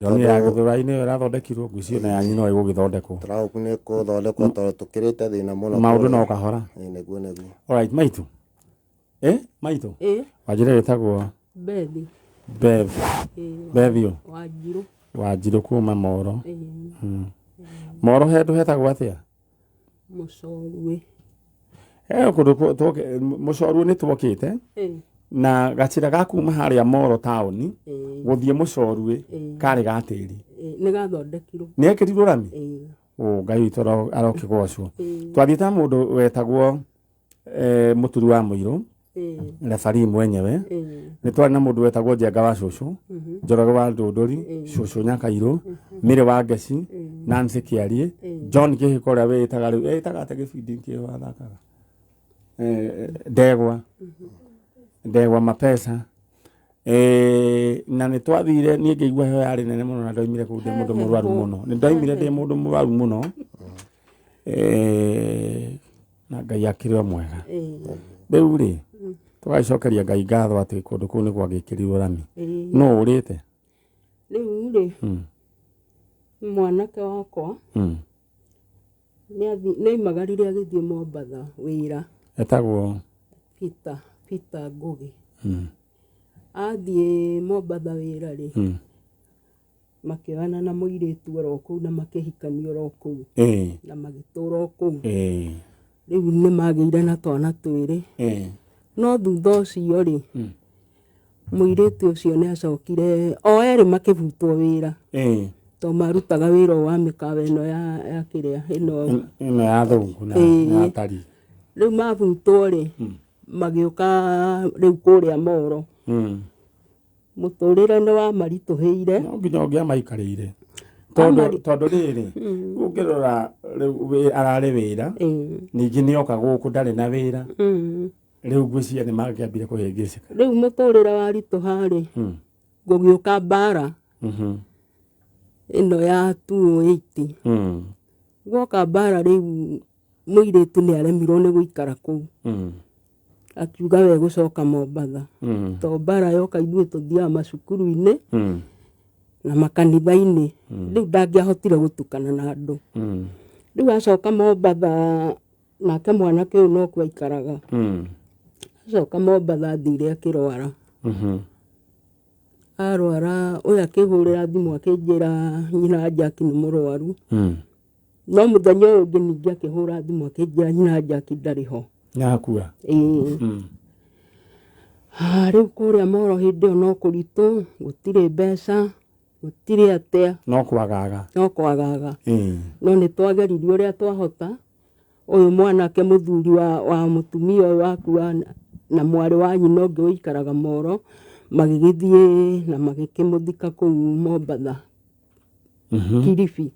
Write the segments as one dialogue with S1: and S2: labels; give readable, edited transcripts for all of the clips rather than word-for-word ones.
S1: Ndonire ya Gĩthũrai nĩyo ĩrathondekirwo, ngwĩciria ona yanyu no ĩgũgĩthondekwo.
S2: Tũrahope nĩ kũthondekwo tondũ tũkĩrĩte thĩna mũno.
S1: Maũndũ no
S2: kũrĩa.
S1: kahora.
S2: Ĩĩ, nĩguo nĩguo.
S1: Alright, maitu. Eh, maitu.
S3: Ĩ.
S1: Wanjĩra wĩtagwo
S3: Bethi.
S1: Beth.
S3: Ĩ.
S1: Bethio.
S3: Wanjirũ.
S1: Wanjirũ kuma Moro.
S3: Ĩ.
S1: Moro handũ hetagwo atĩa?
S3: Mũcorwe.
S1: He kũndũ Mũcorwe nĩ twokĩte
S3: Ĩ.
S1: na gacĩra ga kuma harĩa Moro taũni
S3: Ĩ.
S1: gũthiĩ Mũcorwe
S3: Ĩ.
S1: karĩ ga tĩri.
S3: Ĩ, nĩ gathondekirwo.
S1: Nĩ ekĩrirwo rami?
S3: Ĩ.
S1: O Ngai witũ arokĩgocwo.
S3: Ĩ.
S1: Twathiĩte na mũndũ wetagwo Mũturi wa Mũirũ,
S3: Ĩ.
S1: refarii mwenyewe.
S3: Ĩ.
S1: Nĩ twarĩ na mũndũ wetagwo Njenga wa Cũcũ, Njoroge wa Ndũndũri, Cũcũ Nyakairũ, Mĩrĩ wa Ngeci, Nancy Kĩariĩ, John Kĩhĩko ũrĩa wĩĩtaga rĩu, ĩtaga atĩa gĩbindi kĩo athakaga? Ndegwa. Ndegwa Mapesa. Na nĩ twathire, niĩ ngĩigua heho yarĩ nene mũno na ndoimire kũu ndĩ mũndũ mũrwaru mũno. Nĩ ndoimire ndĩ mũndũ mũrwaru mũno. Na Ngai akĩrĩ o mwega. Rĩu rĩ, tũgagĩcokeria Ngai ngatho atĩ kũndũ kũu nĩ gwagĩkĩrirwo rami. No ũrĩte?
S3: Rĩu rĩ, mwanake wakwa nĩ oimagarire agĩthiĩ Mombatha wĩra.
S1: Etagwo?
S3: Peter, Peter Ngũgĩ. Athiĩ Mombatha wĩra rĩ, makĩoyana na mũirĩtu oro kũu na makĩhikania oro kũu. Na magĩtũra o kũu. Rĩu nĩ magĩire na twana twĩrĩ. No thutha ũcio rĩ, mũirĩtu ũcio nĩ acokire, o erĩ makĩbutwo wĩra. Tondũ marutaga wĩra o wa mĩkawa ĩno ya kĩrĩa ĩno.
S1: Ĩno ya thũngũ na ya tari.
S3: Rĩu mabutwo rĩ, magĩũka rĩu kũrĩa Moro. Mũtũrĩre nĩ wamaritũhĩire.
S1: No nginya ũngĩamaikarĩire. Tondũ rĩrĩ, ũngĩrora rĩu ararĩ wĩra, ningĩ nĩ oka gũkũ ndarĩ na wĩra. Rĩu ngwĩciria nĩ mangĩambire kũhĩngĩcĩka.
S3: Rĩu mũtũrĩre waritũha rĩ, gũgĩũka mbara ĩno ya 208. Gwoka mbara rĩu mũirĩtu nĩ aremirwo nĩ gũikara kũu. Akiuga we gũcoka Mombatha. Tondũ mbara yoka ithuĩ tũthiaga macukuru-inĩ na makanitha-inĩ. Rĩu ndangĩahotire gũtukana na andũ. Rĩu acoka Mombatha, nake mwanake ũyũ nokuo aikaraga. Acoka Mombatha athire akĩrwara. Arwara, ũyũ akĩhũrĩra thimũ akĩnjĩra nyina Jack nĩ mũrwaru. No mũthenya ũyũ ũngĩ ningĩ akĩhũra thimũ akĩnjĩra nyina Jack ndarĩ ho.
S1: Nĩakua.
S3: Ĩĩ. Rĩu kũrĩa Moro hĩndĩ ĩyo no kũritũ, gũtirĩ mbeca, gũtirĩ atĩa.
S1: No kwagaga.
S3: No kwagaga. No nĩ twageririe ũrĩa twahota. Ũyũ mwanake mũthuri wa mũtumia ũyũ wakua na mwarĩ wa nyina ũngĩ ũikaraga Moro, magĩgĩthiĩ na magĩkĩmũthika kũu Mombatha, Kilifi.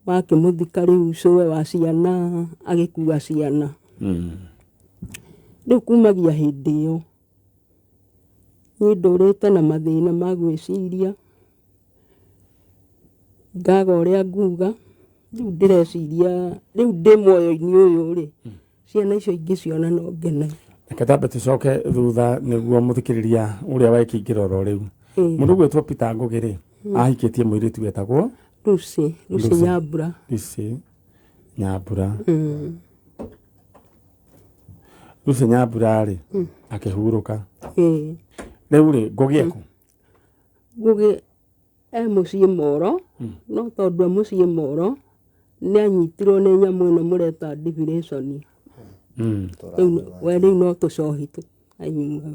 S3: Makĩmũthika rĩu cũwe wa ciana agĩkua ciana. Rĩu kumagia hĩndĩ ĩyo, niĩ ndũrĩte na mathĩna ma gwĩciria, ngaga ũrĩa nguga, rĩu ndĩreciria, rĩu ndĩ muoyo-inĩ ũyũ rĩ, ciana icio ingĩciona no ngene.
S1: Reke twambe tũcoke thutha nĩguo mũthikĩrĩria ũrĩa wekĩingĩra oro rĩu. Mũndũ ũgwĩtwo Peter Ngũgĩ rĩ, ahikĩtie mũirĩtu wetagwo
S3: Lucy, Lucy Nyambura.
S1: Lucy Nyambura. Lucy Nyambura rĩ, akĩhurũka. Rĩu rĩ, Ngũgĩ ekũ?
S3: Ngũgĩ e mũciĩ Moro, no tondũ e mũciĩ Moro, nĩ anyitirwo nĩ nyamũ ĩno mũreta depression. Rĩu we rĩu no tũcohi anyuaga.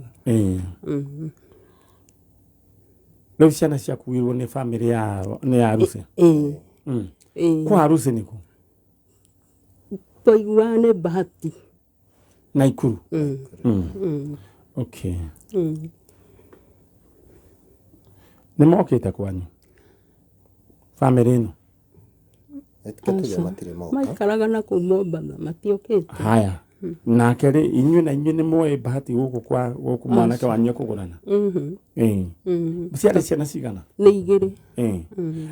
S1: Rĩu ciana ciakuirwo nĩ bamĩrĩ ya nĩ ya Lucy?
S3: Ĩĩ.
S1: Kwa Lucy nĩkũ?
S3: Twaiguaga nĩ Bahati.
S1: Naikuru? Okay. Nĩ mokĩte kwanyu? Bamĩrĩ ĩno?
S2: Tuge matirĩ moka.
S3: Maikaraga na kũu Mombatha, matiũkĩte.
S1: Haya. Nake rĩ, inyuĩ na inyuĩ nĩ moĩ Bahati gũkũ kwa gũkũ mwanake wanyu ekũgũrana? Ĩĩ. Ciarĩ ciana cigana?
S3: Nĩ igĩrĩ.
S1: Ĩĩ.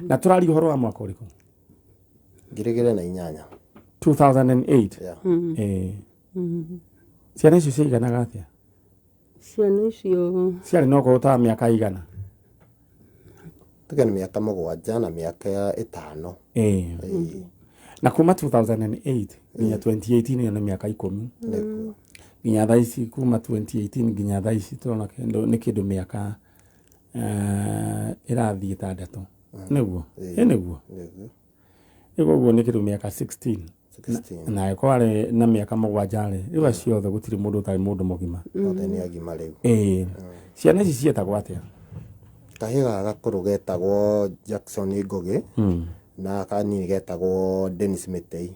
S1: Na tũraria ũhoro wa mwaka ũrĩkũ?
S2: 2008.
S1: 2008.
S2: Yeah.
S1: Ĩĩ. Ciana icio ciaiganaga atĩa?
S3: Ciana icio
S1: ciarĩ na ũkũrũ ta mĩaka igana?
S2: Tuge nĩ mĩaka 7 na mĩaka 5.
S1: Ĩĩ. Na kuma 2008 nginya 2018 ĩyo nĩ mĩaka 10.
S2: Nĩguo.
S1: Nginya thaa ici kuma 2018 nginya thaa ici tũrona kĩndũ nĩ kĩndũ mĩaka ĩrathiĩ 6. Nĩguo? Ĩ nĩguo?
S2: Nĩguo.
S1: Rĩu ũguo nĩ kĩndũ mĩaka 16.
S2: 16.
S1: Na angĩkorwo arĩ na mĩaka 7 rĩ, rĩu acio othe gũtirĩ mũndũ ũtarĩ mũndũ mũgima.
S2: Othe nĩ agima rĩu.
S1: Ĩĩ. Ciana ici ciĩtagwo atĩa?
S2: Kahĩĩ gaka gakũrũ getagwo Jackson Ngũgĩ na kanini getagwo Dennis Mĩtei.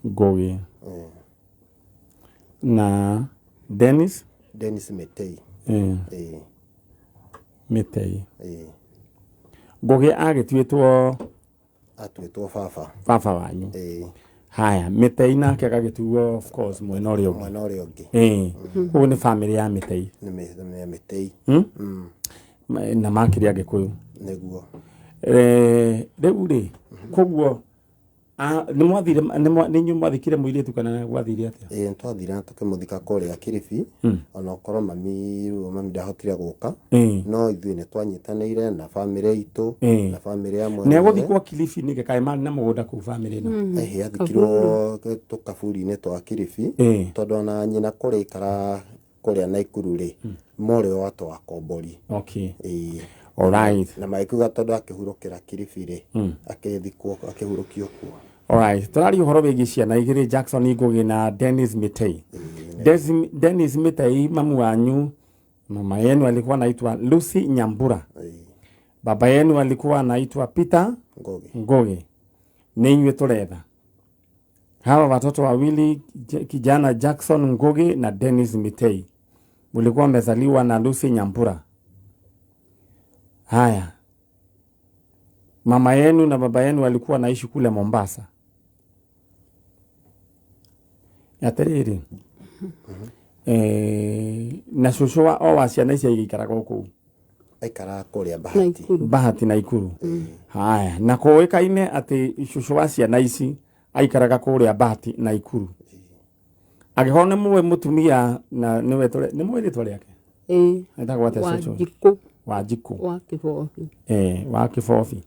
S1: Ngũgĩ. Na Dennis?
S2: Dennis Mĩtei. Ĩĩ.
S1: Mĩtei.
S2: Ĩĩ.
S1: Ngũgĩ agĩtuĩtwo
S2: Atuĩtwo baba.
S1: Baba wanyu.
S2: Ĩĩ.
S1: Haya, Mĩtei nake agagĩtuo of course mwena ũrĩa ũngĩ.
S2: Mwena ũrĩa ũngĩ.
S1: Ĩĩ. Koguo nĩ family ya Mĩtei.
S2: Nĩ Mĩtei.
S1: Na makĩrĩ Agĩkũyũ.
S2: Nĩguo.
S1: Rĩu rĩ, koguo nĩ mwathire, nĩ inyuĩ mwathikire mũirĩtu kana gwathire atĩa?
S2: Ĩĩ, nĩ twathire na tũkĩmũthika kũrĩa Kilifi, ona okorwo mami rĩu mami ndahotire gũka, no ithuĩ nĩ twanyitanĩire na family itũ, na family ya mwena.
S1: Nĩ egũthikwo Kilifi nĩkĩ kaĩ marĩ na mũgũnda kũu family ĩno?
S2: Ĩhĩ, athikirwo tũkaburi-inĩ twa Kilifi, tondũ ona nyina kũrĩa aikara kũrĩa Naikuru rĩ, morĩ o atũ akombori.
S1: Okay.
S2: Ĩĩ.
S1: Alright.
S2: Na magĩkiuga tondũ akĩhurũkĩra Kilifi rĩ, akĩthikwo, akĩhurũkio kuo.
S1: Alright. Tũraria ũhoro wĩgiĩ ciana igĩrĩ, Jackson Ngũgĩ na Dennis Mĩtei. Dennis Mĩtei, mamu wanyu, mama yenu alikuwa anaitwa Lucy Nyambura. Baba yenu alikuwa anaitwa Peter
S2: Ngũgĩ.
S1: Ngũgĩ. Nĩ inyuĩ tũretha. Hawa watoto wawili, kijana Jackson Ngũgĩ na Dennis Mĩtei, mulikuwa mmezaliwa na Lucy Nyambura. Haya. Mama yenu na baba yenu walikuwa naishi kule Mombasa. Atĩrĩrĩ. Na cũcũ wa o wa ciana ici aikaraga kũu?
S2: Aikaraga kũrĩa Bahati.
S3: Naikuru.
S1: Bahati Naikuru. Haya, na kũĩkaine atĩ cũcũ wa ciana ici aikaraga kũrĩa Bahati Naikuru. Angĩkorwo nĩ mũĩ mũtumia na nĩwe tũre, nĩ mũĩ rĩtwa rĩake?
S3: Ĩĩ.
S1: Etagwo atĩa cũcũ?
S3: Wanjikũ.
S1: Wanjikũ.
S3: Wa Kĩbobi.
S1: Wa Kĩbobi.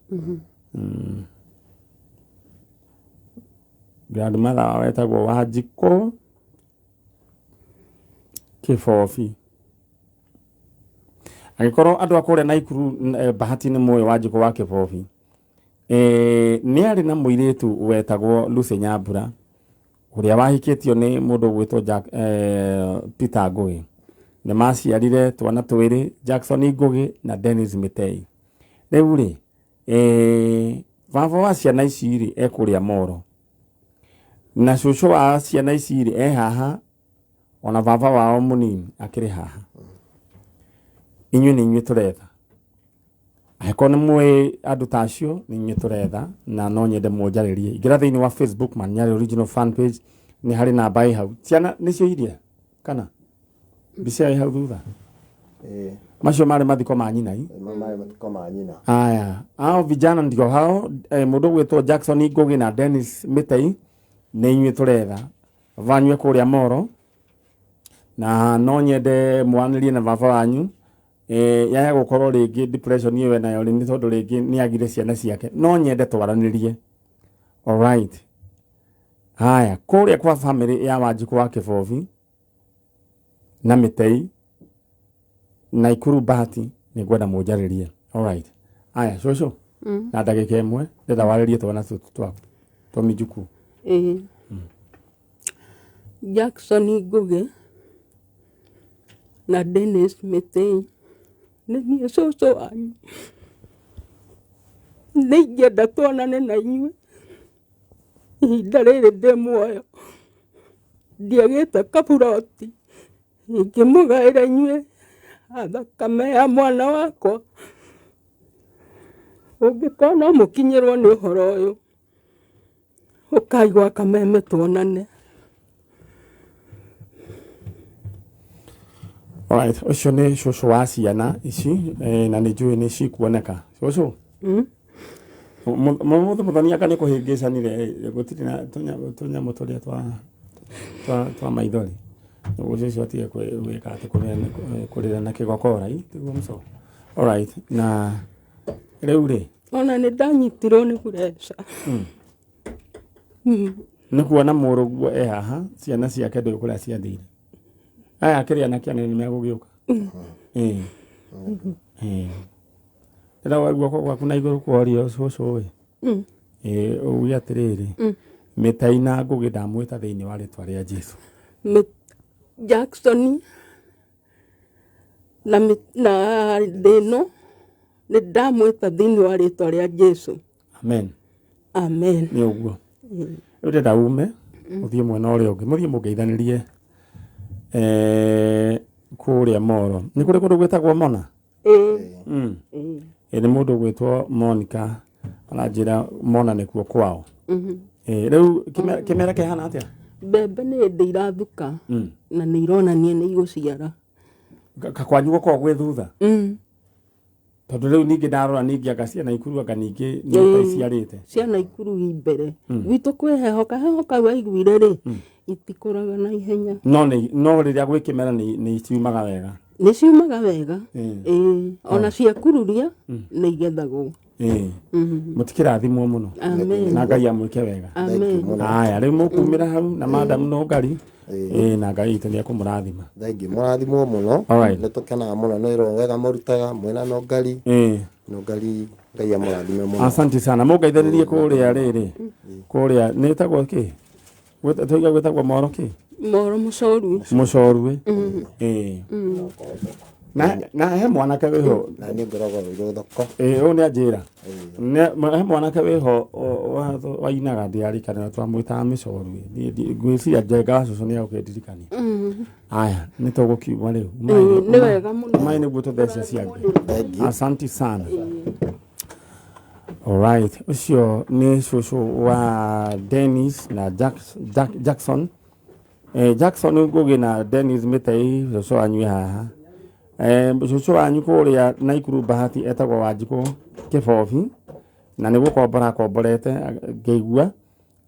S1: Grandmother wao etagwo Wanjikũ Kĩbobi. Angĩkorwo andũ a kũrĩa Naikuru, Bahati nĩ mũĩ Wanjikũ wa Kĩbobi. Nĩ arĩ na mũirĩtu wetagwo Lucy Nyambura, ũrĩa wahikĩtio nĩ mũndũ ũgwĩtwo Jack, Peter Ngũgĩ. Nĩ maciarire twana twĩrĩ, Jackson Ngũgĩ na Dennis Mĩtei. Rĩu rĩ, baba wa ciana ici rĩ, e kũrĩa Moro. Na cũcũ wa ciana ici rĩ, e haha, ona baba wao mũnini akĩrĩ haha. Inyuĩ nĩ inyuĩ tũretha. Angĩkorwo nĩ mũĩ andũ ta acio, nĩ inyuĩ tũretha, na no nyende mũnjarĩrie. Ingĩra thĩinĩ wa Facebook, Man Nyarĩ Original Fan Page, nĩ harĩ namba ĩ hau. Ciana nĩcio iria? Kana? Mbica ĩ hau thutha?
S2: Ĩĩ.
S1: Macio marĩ mathiko ma nyina i?
S2: Marĩ mathiko ma nyina.
S1: Aya, hao vijana ndio hao, mũndũ ũgwĩtwo Jackson Ngũgĩ na Dennis Mĩtei, nĩ inyuĩ tũretha. Baba wanyu e kũrĩa Moro, na no nyende mwaranĩrie na baba wanyu. Yaya gũkorwo rĩngĩ depression ĩyo enayo rĩ, nĩ tondũ rĩngĩ nĩ agire ciana ciake. No nyende twaranĩrie. Alright. Haya, kũrĩa kwa family ya Wanjikũ wa Kĩbobi na Mĩtei Naikuru Bahati, nĩ ngwenda mũnjarĩrie. Alright. Aya, cũcũ. Na ndagĩka ĩmwe, ndĩrenda warĩrie twana tũtũ twaku, twa mĩjukuu.
S3: Ĩĩ. Jackson Ngũgĩ na Dennis Mĩtei, nĩ niĩ cũcũ wanyu. Nĩ ingĩenda tuonane na inyuĩ ihinda rĩrĩ ndĩ muoyo. Ndiagĩte kaburoti ingĩmũgaĩra inyuĩ thakame ya mwana wakwa. Ũngĩkorwo no mũkinyĩrwo nĩ ũhoro ũyũ, ũkai gwa Kameme tuonane.
S1: Alright, ũcio nĩ cũcũ wa ciana ici, na nĩ njũĩ nĩ cikuoneka. Cũcũ? Mũthĩ mũthoni anga nĩ kũhĩngĩcanire, gũtirĩ na tũnyamũ tũrĩa twa maithori. Ũguo cũcũ atige gwĩka atĩ kũrĩra na kĩgokora, ĩ, tiguo mũco. Alright, na rĩu rĩ
S3: Ona nĩ ndanyitirwo nĩ pureca.
S1: Nĩ kuona mũrũguo e haha, ciana ciake ndũĩ kũrĩa ciathire. Aya akĩrĩ anake anene nĩ megũgĩũka. Ĩĩ. Ĩĩ. Ndĩrenda woe guoko gwaku na igũrũ kworio cũcũ ĩ. Ĩĩ, uge atĩrĩrĩ, Mĩtai na Ngũgĩ ndamwĩta thĩinĩ wa rĩtwa rĩa Jesu.
S3: Jackson na na thĩno nĩ ndamwĩta thĩinĩ wa rĩtwa rĩa Jesu.
S1: Amen.
S3: Amen.
S1: Nĩ ũguo. Rĩu ndĩrenda ume ũthiĩ mwena ũrĩa ũngĩ, mũthiĩ mũngeithanĩrie kũrĩa Moro. Nĩ kũrĩ kũndũ gwĩtagwo Mona?
S3: Ĩĩ.
S1: Ĩĩ, nĩ mũndũ ũgwĩtwo Monica aranjĩra Mona nĩkuo kwao. Ĩĩ, rĩu kĩmera kĩhana atĩa?
S3: Mbembe nĩ hĩndĩ irathuka na nĩ ironania nĩ igũciara.
S1: Kwanyu gũkoragwo gwĩ thutha? Tondũ rĩu ningĩ ndarora ningĩ anga cia Naikuru anga ningĩ nĩ ta iciarĩte.
S3: Cia Naikuru i mbere. Gwitũ kwĩ heho, kaheho kau waiguire rĩ, itikũraga na ihenya.
S1: No no rĩrĩa gwĩ kĩmera nĩ ciumaga wega.
S3: Nĩ ciumaga wega. Ĩĩ, ona ciakururia nĩ igethagwo.
S1: Ĩĩ. Mũtikĩrathimwo mũno.
S3: Amen.
S1: Na Ngai amwĩke wega.
S3: Amen.
S1: Aya, rĩu mũkumĩra hau na madam no ngari. Ĩĩ, na Ngai witũ nĩ ekũmũrathima.
S2: Thengiũ, mũrathimwo mũno.
S1: Alright.
S2: Nĩ tũkenaga mũno nĩ wĩra wega mũrutaga mwĩna Nongari. Nongari, Ngai amũrathime mũno.
S1: Asante sana. Mũngeithanĩrie kũrĩa rĩrĩ. Kũrĩa nĩ ĩtagwo kĩ? Tũiga gwĩtagwo Moro kĩ?
S3: Moro Mũcorue.
S1: Mũcorue. Ĩĩ. Na he mwanake wĩho.
S2: Na niĩ ngoragwo Rũirũ thoko.
S1: Ĩĩ, ũyũ nĩ anjĩra. He mwanake wĩho wainaga ndĩrarikana twamwĩtaga Mĩcorue. Niĩ ngwĩciria Njenga wa cũcũ nĩ egũkĩndirikania. Aya, nĩ tũgũkiuma rĩu.
S3: Ĩĩ, nĩ wega mũno.
S1: Umai nĩguo tũthece ciangĩ.
S2: Thank you.
S1: Asante sana. Alright, ũcio nĩ cũcũ wa Dennis na Jackson. Jackson Ngũgĩ na Dennis Mĩtei, cũcũ wanyu e haha. Cũcũ wanyu kũrĩa Naikuru Bahati etagwo Wanjikũ Kĩbobi, na nĩ gũkombora akomborete ngĩigua,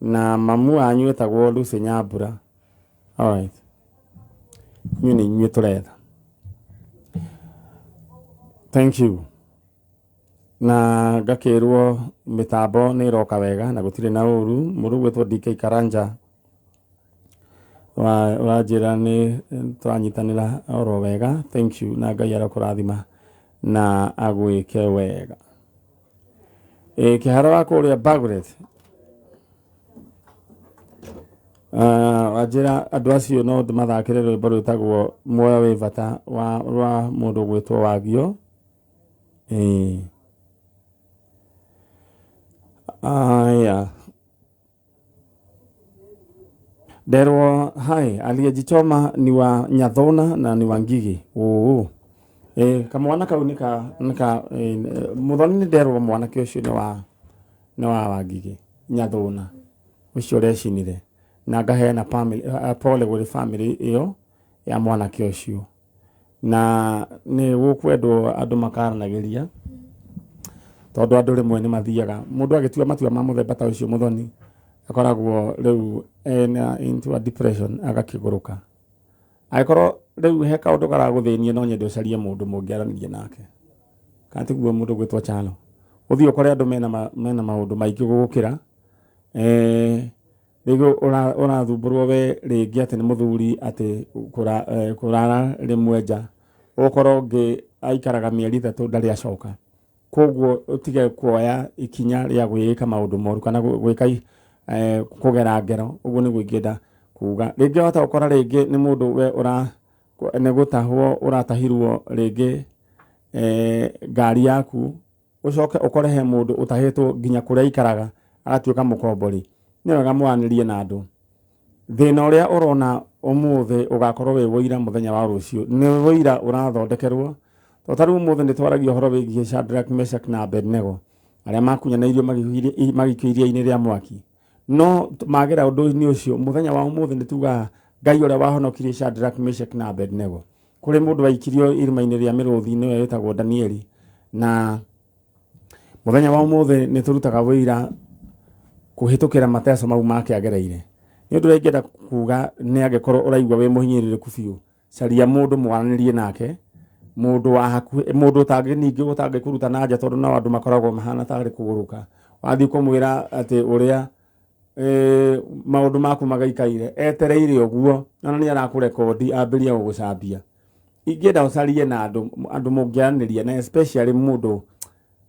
S1: na mamu wanyu etagwo Lucy Nyambura. Alright. Inyuĩ nĩ inyuĩ tũretha. Thank you. Na ngakĩrwo mĩtambo nĩ ĩroka wega na gũtirĩ na ũru. Mũndũ ũgwĩtwo DK Karanja wa njĩra nĩ tũranyitanĩra oro wega. Thank you, na Ngai arokũrathima na agwĩke wega. Kĩharo wa kũrĩa Bagret. Wanjĩra andũ acio no ndĩmathakĩre rwĩmbo rwĩtagwo Muoyo wĩ bata wa mũndũ ũgwĩtwo Wagio. Aya. Nderwo hai aliyejichoma ni wa Nyathona na ni wa Ngigi. Oo. Kamwana kau nika muthoni nĩ nderwo mwanake ũcio nĩ wa Wangigĩ Nyathona ũcio ũrecinire, na ngaheana family pole kũrĩ family ĩyo ya mwanake ũcio, na nĩ gũkwendwo andũ makaranagĩria tondũ andũ rĩmwe nĩ mathiaga mũndũ agĩtua matua ma mũthemba ta ũcio, mũthoni akoragwo rĩu ena into a depression agakĩgũrũka. Angĩkorwo rĩu he kaũndũ karagũthĩnia, no nyende ũcarie mũndũ mũngĩaranĩria nake, kana tiguo mũndũ gwĩtwo Chalo, ũthiĩ ũkore andũ mena maũndũ maingĩ gũgũkĩra. Rĩngĩ ũrathumbũrwo we rĩngĩ atĩ nĩ mũthuri atĩ kũrara rĩmwe nja, ũkorwo ũngĩ aikaraga mĩeri 3 ndarĩ acoka. Koguo ũtige kuoya ikinya rĩa gwĩka maũndũ moru kana gwĩka kũgera ngero. Ũguo nĩguo ingĩenda kuga. Rĩngĩ wahota gũkora rĩngĩ nĩ mũndũ we ũra nĩ gũtahwo ũratahirwo rĩngĩ ngari yaku, ũcoke ũkore he mũndũ ũtahĩtwo nginya kũrĩa aikaraga agatuĩka mũkombori. Nĩ wega mwaranĩrie na andũ. Thĩna ũrĩa ũrona ũmũthĩ ũgakorwo wĩ ũira mũthenya wa rũciũ, nĩ ũira ũrathondekerwo. To ta rĩu ũmũthĩ nĩ twaragia ũhoro wĩgiĩ Shadrach, Meshach na Abednego arĩa makunyanĩirio magĩikio iria-inĩ rĩa mwaki. No magera ũndũ-inĩ ũcio mũthenya wa ũmũthĩ nĩ tugaga Ngai ũrĩa wahonokirie Shadrach, Meshach na Abednego. Kũrĩ mũndũ waikirio irima-inĩ rĩa mĩrũthi nĩwe wĩtagwo Danieli, na mũthenya wa ũmũthĩ nĩ tũrutaga wĩira kũhĩtũkĩra mateso mau make agereire. Nĩ ũndũ ũrĩa ingĩenda kuga nĩ angĩkorwo ũraigua wĩ mũhinyĩrĩrĩku biũ, caria mũndũ mwaranĩrie nake, Mundu wa hakuhi, mundu utangi ningi utangikuruta na nja tondu nao andu makoragwo mahana tarĩ kũgũrũka. Wathiĩ kũmwĩra atĩ ũrĩa maũndũ maku magaikaire, etereire ũguo, ona nĩ arakũrekondi ambĩrĩrie gũgũcambia. Ingĩenda ũcarie na andũ mũngĩaranĩria na especially mũndũ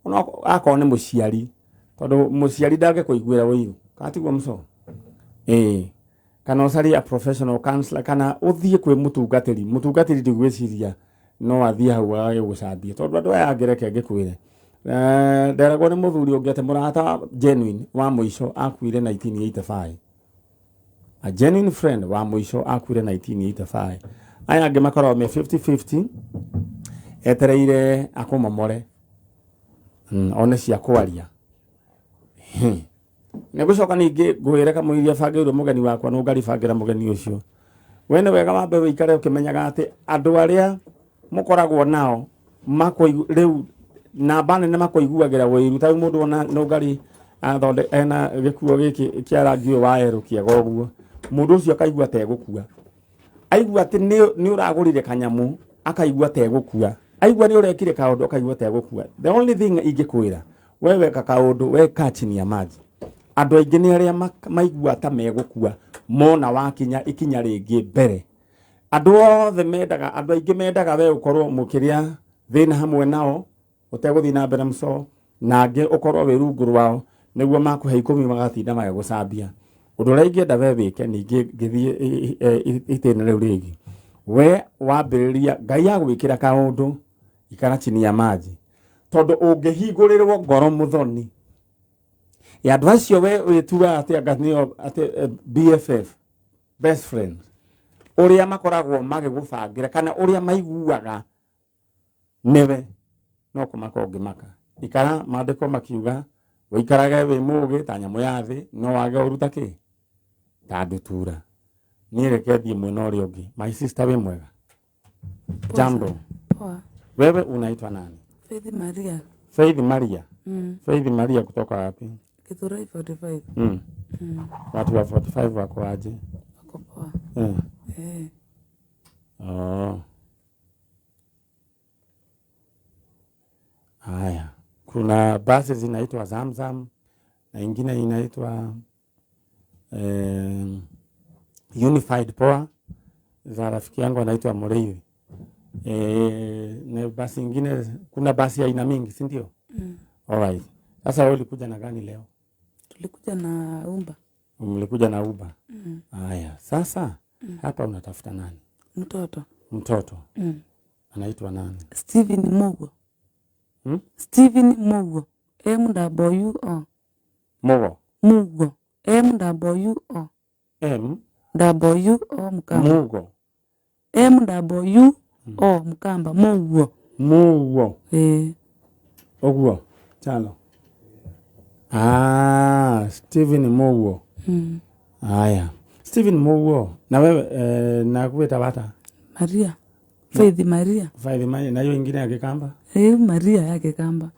S1: ona akorwo nĩ mũciari, tondũ mũciari ndangĩkũiguĩra ũiru. Kana tiguo mũco? Kana ũcarie a professional counselor, kana ũthiĩ kwĩ mũtungatĩri. Mũtungatĩri ndigwĩciria no athiĩ hau agage gũcambia, tondũ andũ aya angĩ reke ngĩkwĩre. Nderagwo nĩ mũthuri ũngĩ atĩ mũrata genuine wa mũico akuire 1985. A genuine friend wa mũico akuire 1985. Aya angĩ makoragwo me 50-50, etereire akũmomore. One cia kwaria. Nĩ ngũcoka ningĩ ngwĩre kamũiria bangĩirwo mũgeni wakwa, nũ ngaribangĩra mũgeni ũcio. We nĩ wega wambe wĩikare ũkĩmenyaga atĩ andũ arĩa mũkoragwo nao rĩu namba nene makũiguagĩra ũiru. Ta rĩu mũndũ ona nũ ngari athonde ena gĩkuo gĩkĩ kĩa rangi ũyũ wa yerũ kĩega ũguo, mũndũ ũcio akaigua ta egũkua. Aigua atĩ nĩ ũragũrire kanyamũ, akaigua ta egũkua. Aigua nĩ ũrekire kaũndũ, akaigua ta egũkua. The only thing ingĩkwĩra, we weka kaũndũ, we kaa chini ya maji. Andũ aingĩ nĩ arĩa maigua ta megũkua mona wakinya ikinya rĩngĩ mbere. Andũ othe mendaga, andũ aingĩ mendaga we ũkorwo mũkĩrĩa thĩna hamwe nao, ũtegũthiĩ na mbere mũco, na angĩ ũkorwo wĩ rungu rwao, nĩguo makũhe ikũmi magatinda magĩgũcambia. Ũndũ ũrĩa ingĩenda we wĩke ningĩ ngĩthiĩ itĩna rĩu rĩngĩ, we wambĩrĩria Ngai agwĩkĩra kaũndũ, ikara chini ya maji, tondũ ũngĩhingũrĩrwo ngoro mũthoni ya andũ acio we wĩtuaga atĩ anga nĩo atĩ BFF, best friends, ũrĩa makoragwo magĩgũbangĩra kana ũrĩa maiguaga nĩwe, no kũmaka ũngĩmaka. Ikara maandĩko makiuga ũikarage wĩ mũũgĩ ta nyamũ ya thĩ, no wage ũruta kĩ ta ndutura. Niĩ reke thiĩ mwena ũrĩa ũngĩ. My sister, wĩ mwega? Jambo.
S4: Poa.
S1: Wewe unaitwa nani?
S4: Faith Maria.
S1: Faith Maria. Faith Maria kutoka wapi?
S4: Githurai 45.
S1: Watu wa 45 wako aje?
S4: Wako poa.
S1: Oh. Haya. Kuna basi zinaitwa Zamzam na ingine inaitwa Unified Poa za rafiki yangu anaitwa Mureithi. Na basi ingine, kuna basi aina mingi, si ndio? Alright. Sasa wewe ulikuja na gani leo?
S4: Tulikuja na Uber.
S1: Mlikuja na Uber? Haya, sasa hapa unatafuta nani?
S4: Mtoto.
S1: Mtoto. Anaitwa nani?
S4: Steven Mugo. Steven Mugo. M W O.
S1: Mugo.
S4: Mugo. M W O.
S1: M
S4: W O Mkamba.
S1: Mugo.
S4: M W O Mkamba. Mugo.
S1: Mugo. Oguo. Chalo. Steven Mugo. Haya. Steven Mugo. Na wewe na kuita wata?
S4: Maria. Faith Maria.
S1: Faith Maria. Na hiyo ingine ya Kikamba?
S4: Maria ya Kikamba.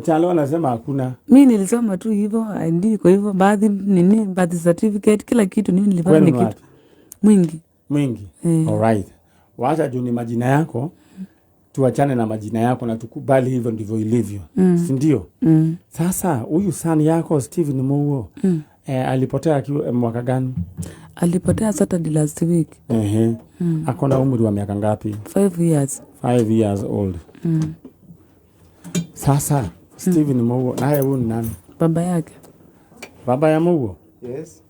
S1: Chalo anasema hakuna.
S4: Mimi nilisoma tu hivyo, ID kwa hivyo, baadhi nini, birth certificate, kila kitu nini nilipata ni kitu. Mwingi.
S1: Mwingi. All right. Wacha juu ni majina yako. Tuachane na majina yako na tukubali hivyo ndivyo ilivyo. Si ndio? Sasa huyu son yako Steven Mugo alipotea akiwa mwaka gani?
S4: Alipotea Saturday last week.
S1: Ako na umri wa miaka ngapi?
S4: 5 years.
S1: 5 years old. Sasa Steven Mugo naye huyu ni nani?
S4: Baba yake.
S1: Baba ya Mugo?
S2: Yes.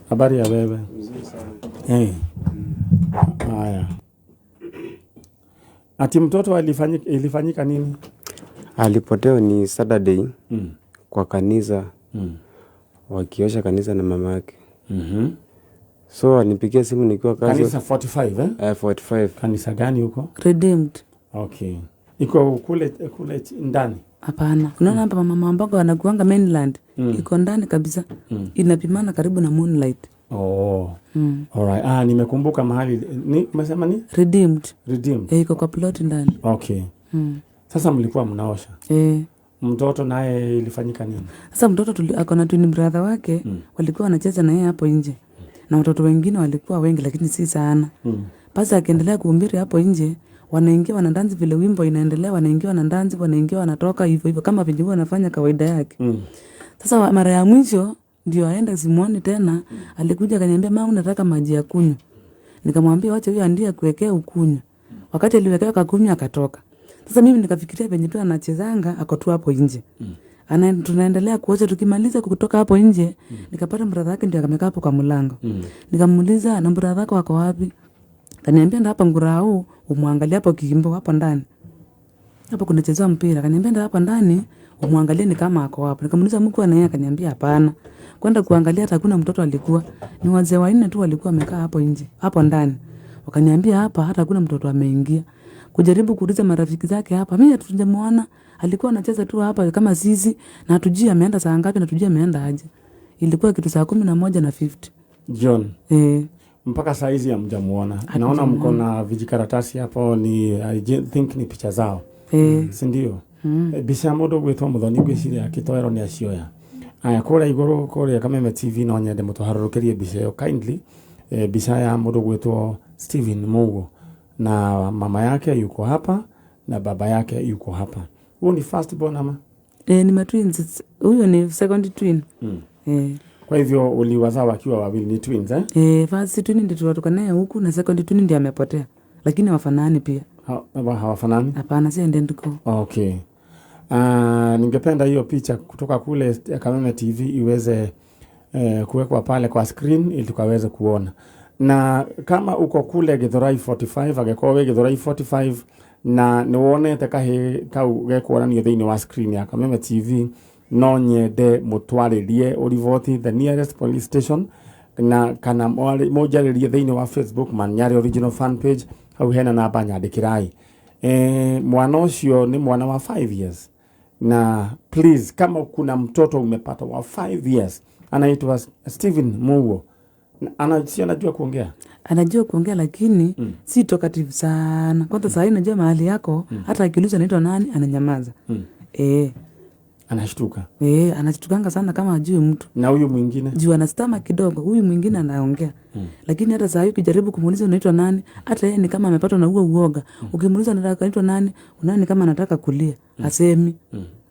S1: Habari ya wewe?
S2: Mzuri sana.
S1: Haya. Ati mtoto ilifanyika nini?
S5: Alipotea ni Saturday kwa kanisa. Wakiosha kanisa na mama yake. So alinipigia simu nikiwa kazi.
S1: Kanisa 45
S5: 45.
S1: Kanisa gani huko?
S4: Redeemed.
S1: Okay. Iko kule ndani?
S4: Hapana. Unaona hapa mama mboga wanakuanga mainland. Iko ndani kabisa. Inapimana karibu na Moonlight.
S1: Oh. Alright. Nimekumbuka mahali. Ni umesema ni?
S4: Redeemed.
S1: Redeemed.
S4: Iko kwa plot ndani.
S1: Okay. Sasa mlikuwa mnaosha. Mtoto naye ilifanyika nini?
S4: Sasa mtoto ako na twin brother wake, walikuwa wanacheza na yeye hapo nje. Na watoto wengine walikuwa wengi lakini si sana. Basi akiendelea kuhubiri hapo nje, wanaingia wanadansi vile wimbo inaendelea, wanaingia wanadansi, wanaingia wanatoka hivyo hivyo kama vile huwa anafanya kawaida yake. Sasa mara ya mwisho ndio aenda simuoni tena, alikuja akaniambia, mama nataka maji ya kunywa. Nikamwambia wacha huyo ndiye akuwekea ukunywa. Wakati aliwekewa akakunywa akatoka. Sasa mimi nikafikiria venye tu anachezanga ako tu hapo nje. Tunaendelea kuosha, tukimaliza kutoka hapo nje, nikapata brother yake ndio amekaa hapo kwa mlango. Nikamuuliza na brother yako ako wapi? Kaniambia ndio hapa ngurau, umwangalie hapo kiimbo hapo ndani. Hapo kunachezwa mpira. Kaniambia ndio hapa ndani, umwangalie ni kama ako hapo. Nikamuuliza mko na yeye, akaniambia hapana. Kwenda kuangalia hata hakuna mtoto alikuwa. Ni wazee wanne tu walikuwa wamekaa hapo nje, hapo ndani. Wakaniambia hapa hata hakuna mtoto ameingia. Kujaribu kuuliza marafiki zake hapa, mimi hatujamuona. Alikuwa anacheza tu hapa kama sisi na hatujui ameenda saa ngapi na hatujui ameenda aje. Ilikuwa kitu saa 11:50.
S1: John. Mpaka saa hizi hamjamuona. Naona mko na vijikaratasi hapo, ni I think ni picha zao. Si ndio? Bica mundu gwitwo Muthoni ngwiciria Kitoero ni acioya. Aya kũrĩa igũrũ kũrĩa Kameme TV no nyende mũtũharũrũkĩrie mbica ĩyo kindly. Mbica ya mũndũ gwitwo Stephen Mugo na mama yake yuko hapa na baba yake yuko hapa. Huo ni first born ama?
S4: Ni matwins. Huyo ni second twin.
S1: Kwa hivyo uliwazaa wakiwa wawili, ni twins eh?
S4: First twin ndio tulitoka naye huku na second twin ndio amepotea. Lakini hawafanani pia.
S1: Hawafanani?
S4: Hapana, si identical.
S1: Okay. Ningependa hiyo picha kutoka kule Kameme TV iweze kuwekwa pale kwa screen ili tukaweze kuona. Na kama uko kule Githurai 45, angĩkorwo wĩ Githurai 45 na nĩwonete kahĩ kau gekuonanio thĩinĩ wa screen ya Kameme TV, no nyende mũtwarĩrie ũriboti the nearest police station, na kana mũnjarĩrie thĩinĩ wa Facebook Manyari original fan page, hau hena namba nyandĩkĩrai. Mwana ũcio ni mwana wa 5 years. Na please, kama kuna mtoto umepata wa 5 years anaitwa Stephen Mugo, anajua kuongea?
S4: Anajua kuongea lakini si talkative sana. Kwanza saa hii najua mahali yako, hata akiulizwa anaitwa nani ananyamaza.
S1: Anashtuka.
S4: Anashtukanga sana kama ajui mtu.
S1: Na huyu mwingine?
S4: Juu anastama kidogo, huyu mwingine anaongea. Lakini hata saa hii ukijaribu kumuuliza unaitwa nani, hata yeye ni kama amepatwa na huo uoga. Ukimuuliza unaitwa nani, unaona ni kama anataka kulia, asemi.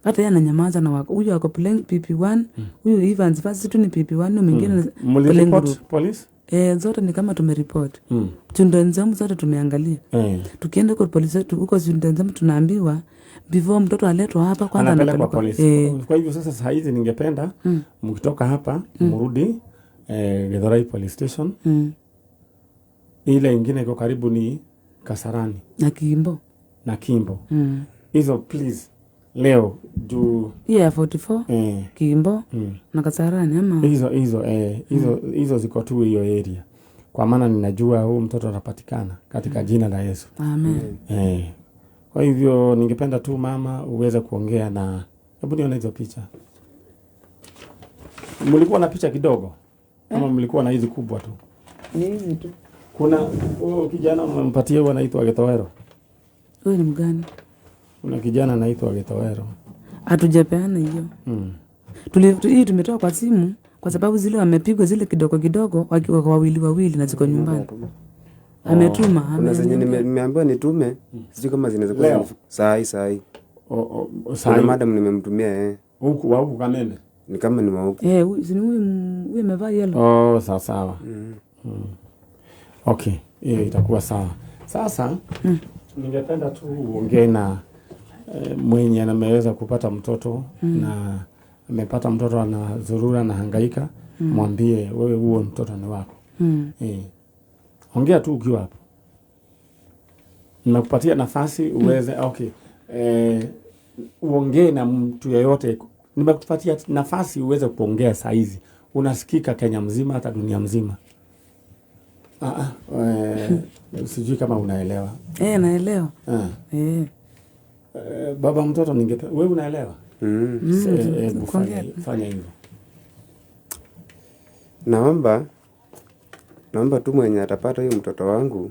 S4: Hata yeye ananyamaza na huyu ako PP1, huyu Evans first tu ni PP1, huyu mwingine
S1: mlireport police?
S4: Zote ni kama tumereport. Chundenzamu zote tumeangalia. Tukienda huko polisi huko Chundenzamu tunaambiwa before mtoto aletwa hapa kwanza
S1: anapelekwa polisi. Kwa hivyo sasa saa hizi ningependa mkitoka hapa mrudi Githurai police station. Ile ingine iko karibu ni Kasarani
S4: na Kimbo.
S1: Na Kimbo. Hizo please leo juu
S4: 44 Kimbo na Kasarani ama
S1: hizo ziko tu hiyo area. Kwa maana ninajua huu mtoto atapatikana katika jina la Yesu.
S4: Amen.
S1: Kwa hivyo ningependa tu mama uweze kuongea na, hebu nione hizo picha. Mlikuwa na picha kidogo ama mlikuwa na hizi kubwa tu?
S4: Ni hizi tu.
S1: Kuna huyo kijana mmempatia huyo anaitwa Gitowero.
S4: Huyo ni mgani?
S1: Kuna kijana anaitwa Gitowero.
S4: Hatujapeana hiyo. Hii tumetoa kwa simu kwa sababu zile wamepigwa zile kidogo kidogo wakiwa wawili wawili na ziko nyumbani. Ametuma.
S5: Kuna zenye nimeambiwa nitume, sijui kama zinaweza kuwa saa hii. Kuna madam nimemtumia
S1: Huku wa huku Kameme.
S5: Ni kama ni wa huku.
S4: Huyu amevaa yellow.
S1: Oh, sawa sawa. Okay, hiyo itakuwa sawa. Sasa ningependa tu uongee na mwenye ameweza kupata mtoto na amepata mtoto anazurura na hangaika, mwambie wewe huo mtoto ni wako. Ongea tu ukiwa hapo. Nimekupatia nafasi uweze okay. Uongee na mtu yeyote. Nimekupatia nafasi uweze kuongea saa hizi. Unasikika Kenya mzima hata dunia mzima. Sijui kama unaelewa.
S4: Naelewa.
S1: Baba mtoto wewe unaelewa? Fanya hivyo.
S5: Naomba tu mwenye atapata huyu mtoto wangu,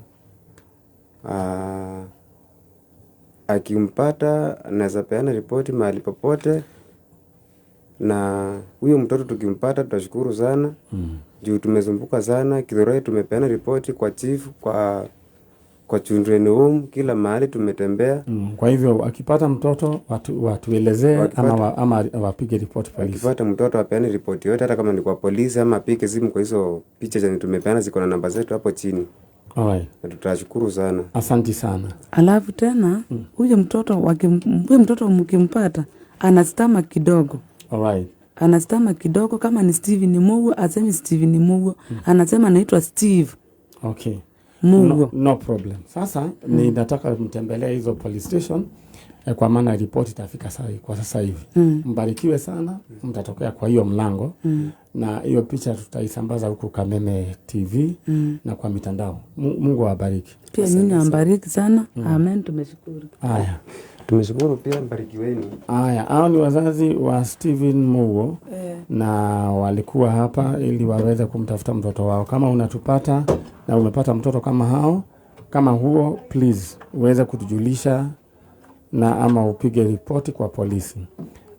S5: akimpata anaweza peana ripoti mahali popote, na huyo mtoto tukimpata tutashukuru sana. Juu tumezumbuka sana Githurai, tumepeana ripoti kwa chief, kwa Kwa children home, kila mahali tumetembea.
S1: Kwa hivyo akipata mtoto watuelezee ama wapige report polisi.
S5: Akipata mtoto apeane report yote, hata kama ni kwa polisi ama apige simu kwa hizo picha zenye tumepeana, ziko na namba zetu hapo chini.
S1: Alright.
S5: Na tutashukuru sana.
S1: Asante sana.
S4: Alafu tena huyo mtoto huyo mtoto mkimpata anastama kidogo.
S1: Alright.
S4: Anastama kidogo, kama ni Steven Mugo asemi Steven Mugo, anasema anaitwa Steve.
S1: Okay.
S4: Mugo.
S1: No problem. Sasa ninataka mtembelee hizo police station kwa maana report itafika kwa sasa hivi. Mbarikiwe sana, mtatokea kwa hiyo mlango. Na hiyo picha tutaisambaza huku Kameme TV na kwa mitandao. Mungu awabariki.
S4: Pia nyinyi awabariki sana. Amen, tumeshukuru.
S1: Haya.
S5: Tumeshukuru pia, mbarikiweni.
S1: Haya, hao ni wazazi wa Steven Mugo na walikuwa hapa ili waweze kumtafuta mtoto wao. Kama unatupata na umepata mtoto kama hao, kama huo, please uweze kutujulisha na ama upige ripoti kwa polisi.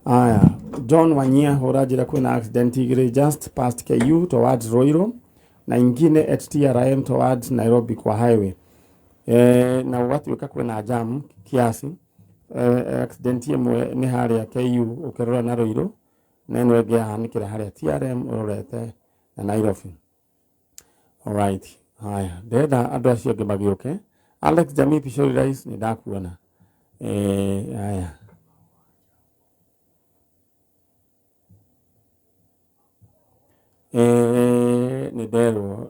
S1: Aya, John Wanyia horajira kwina accident igiri just past KU towards Ruiru na ingine at TRM towards Nairobi kwa highway. Na watu kwina jam kiasi. Accident imwe ni haria KU ukirora na Ruiru na ino ĩngĩ yahanĩkĩra haria TRM ũrorete na Nairobi. Alright. Haya, ndĩrenda andũ acio angĩ magĩũke. Alex Jamii Pishori Rice nĩ ndakuona. Haya. Nĩ nderwo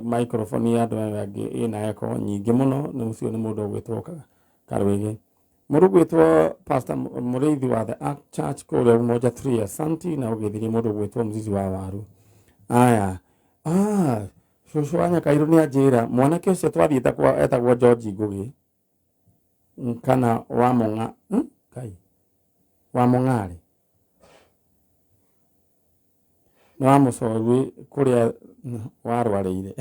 S1: microphone ya andũ aya angĩ ĩna echo nyingĩ mũno, nĩ ũcio nĩ mũndũ ũgwĩtwo Karwĩgĩ. Mũndũ ũgwĩtwo Pastor Mũrĩithi wa The Ark Church kũrĩa Umoja 3 Asanti, na ũgĩthirie mũndũ ũgwĩtwo Mzizi wa Waru. Aya. Cũcũ wa Nyakairũ nĩ anjĩra mwanake ũcio twathiĩte kwa etagwo George Ngugi kana wa Mong'a, kai wa Mong'arĩ nĩ wa Mũcorwi kũrĩa warwarĩire.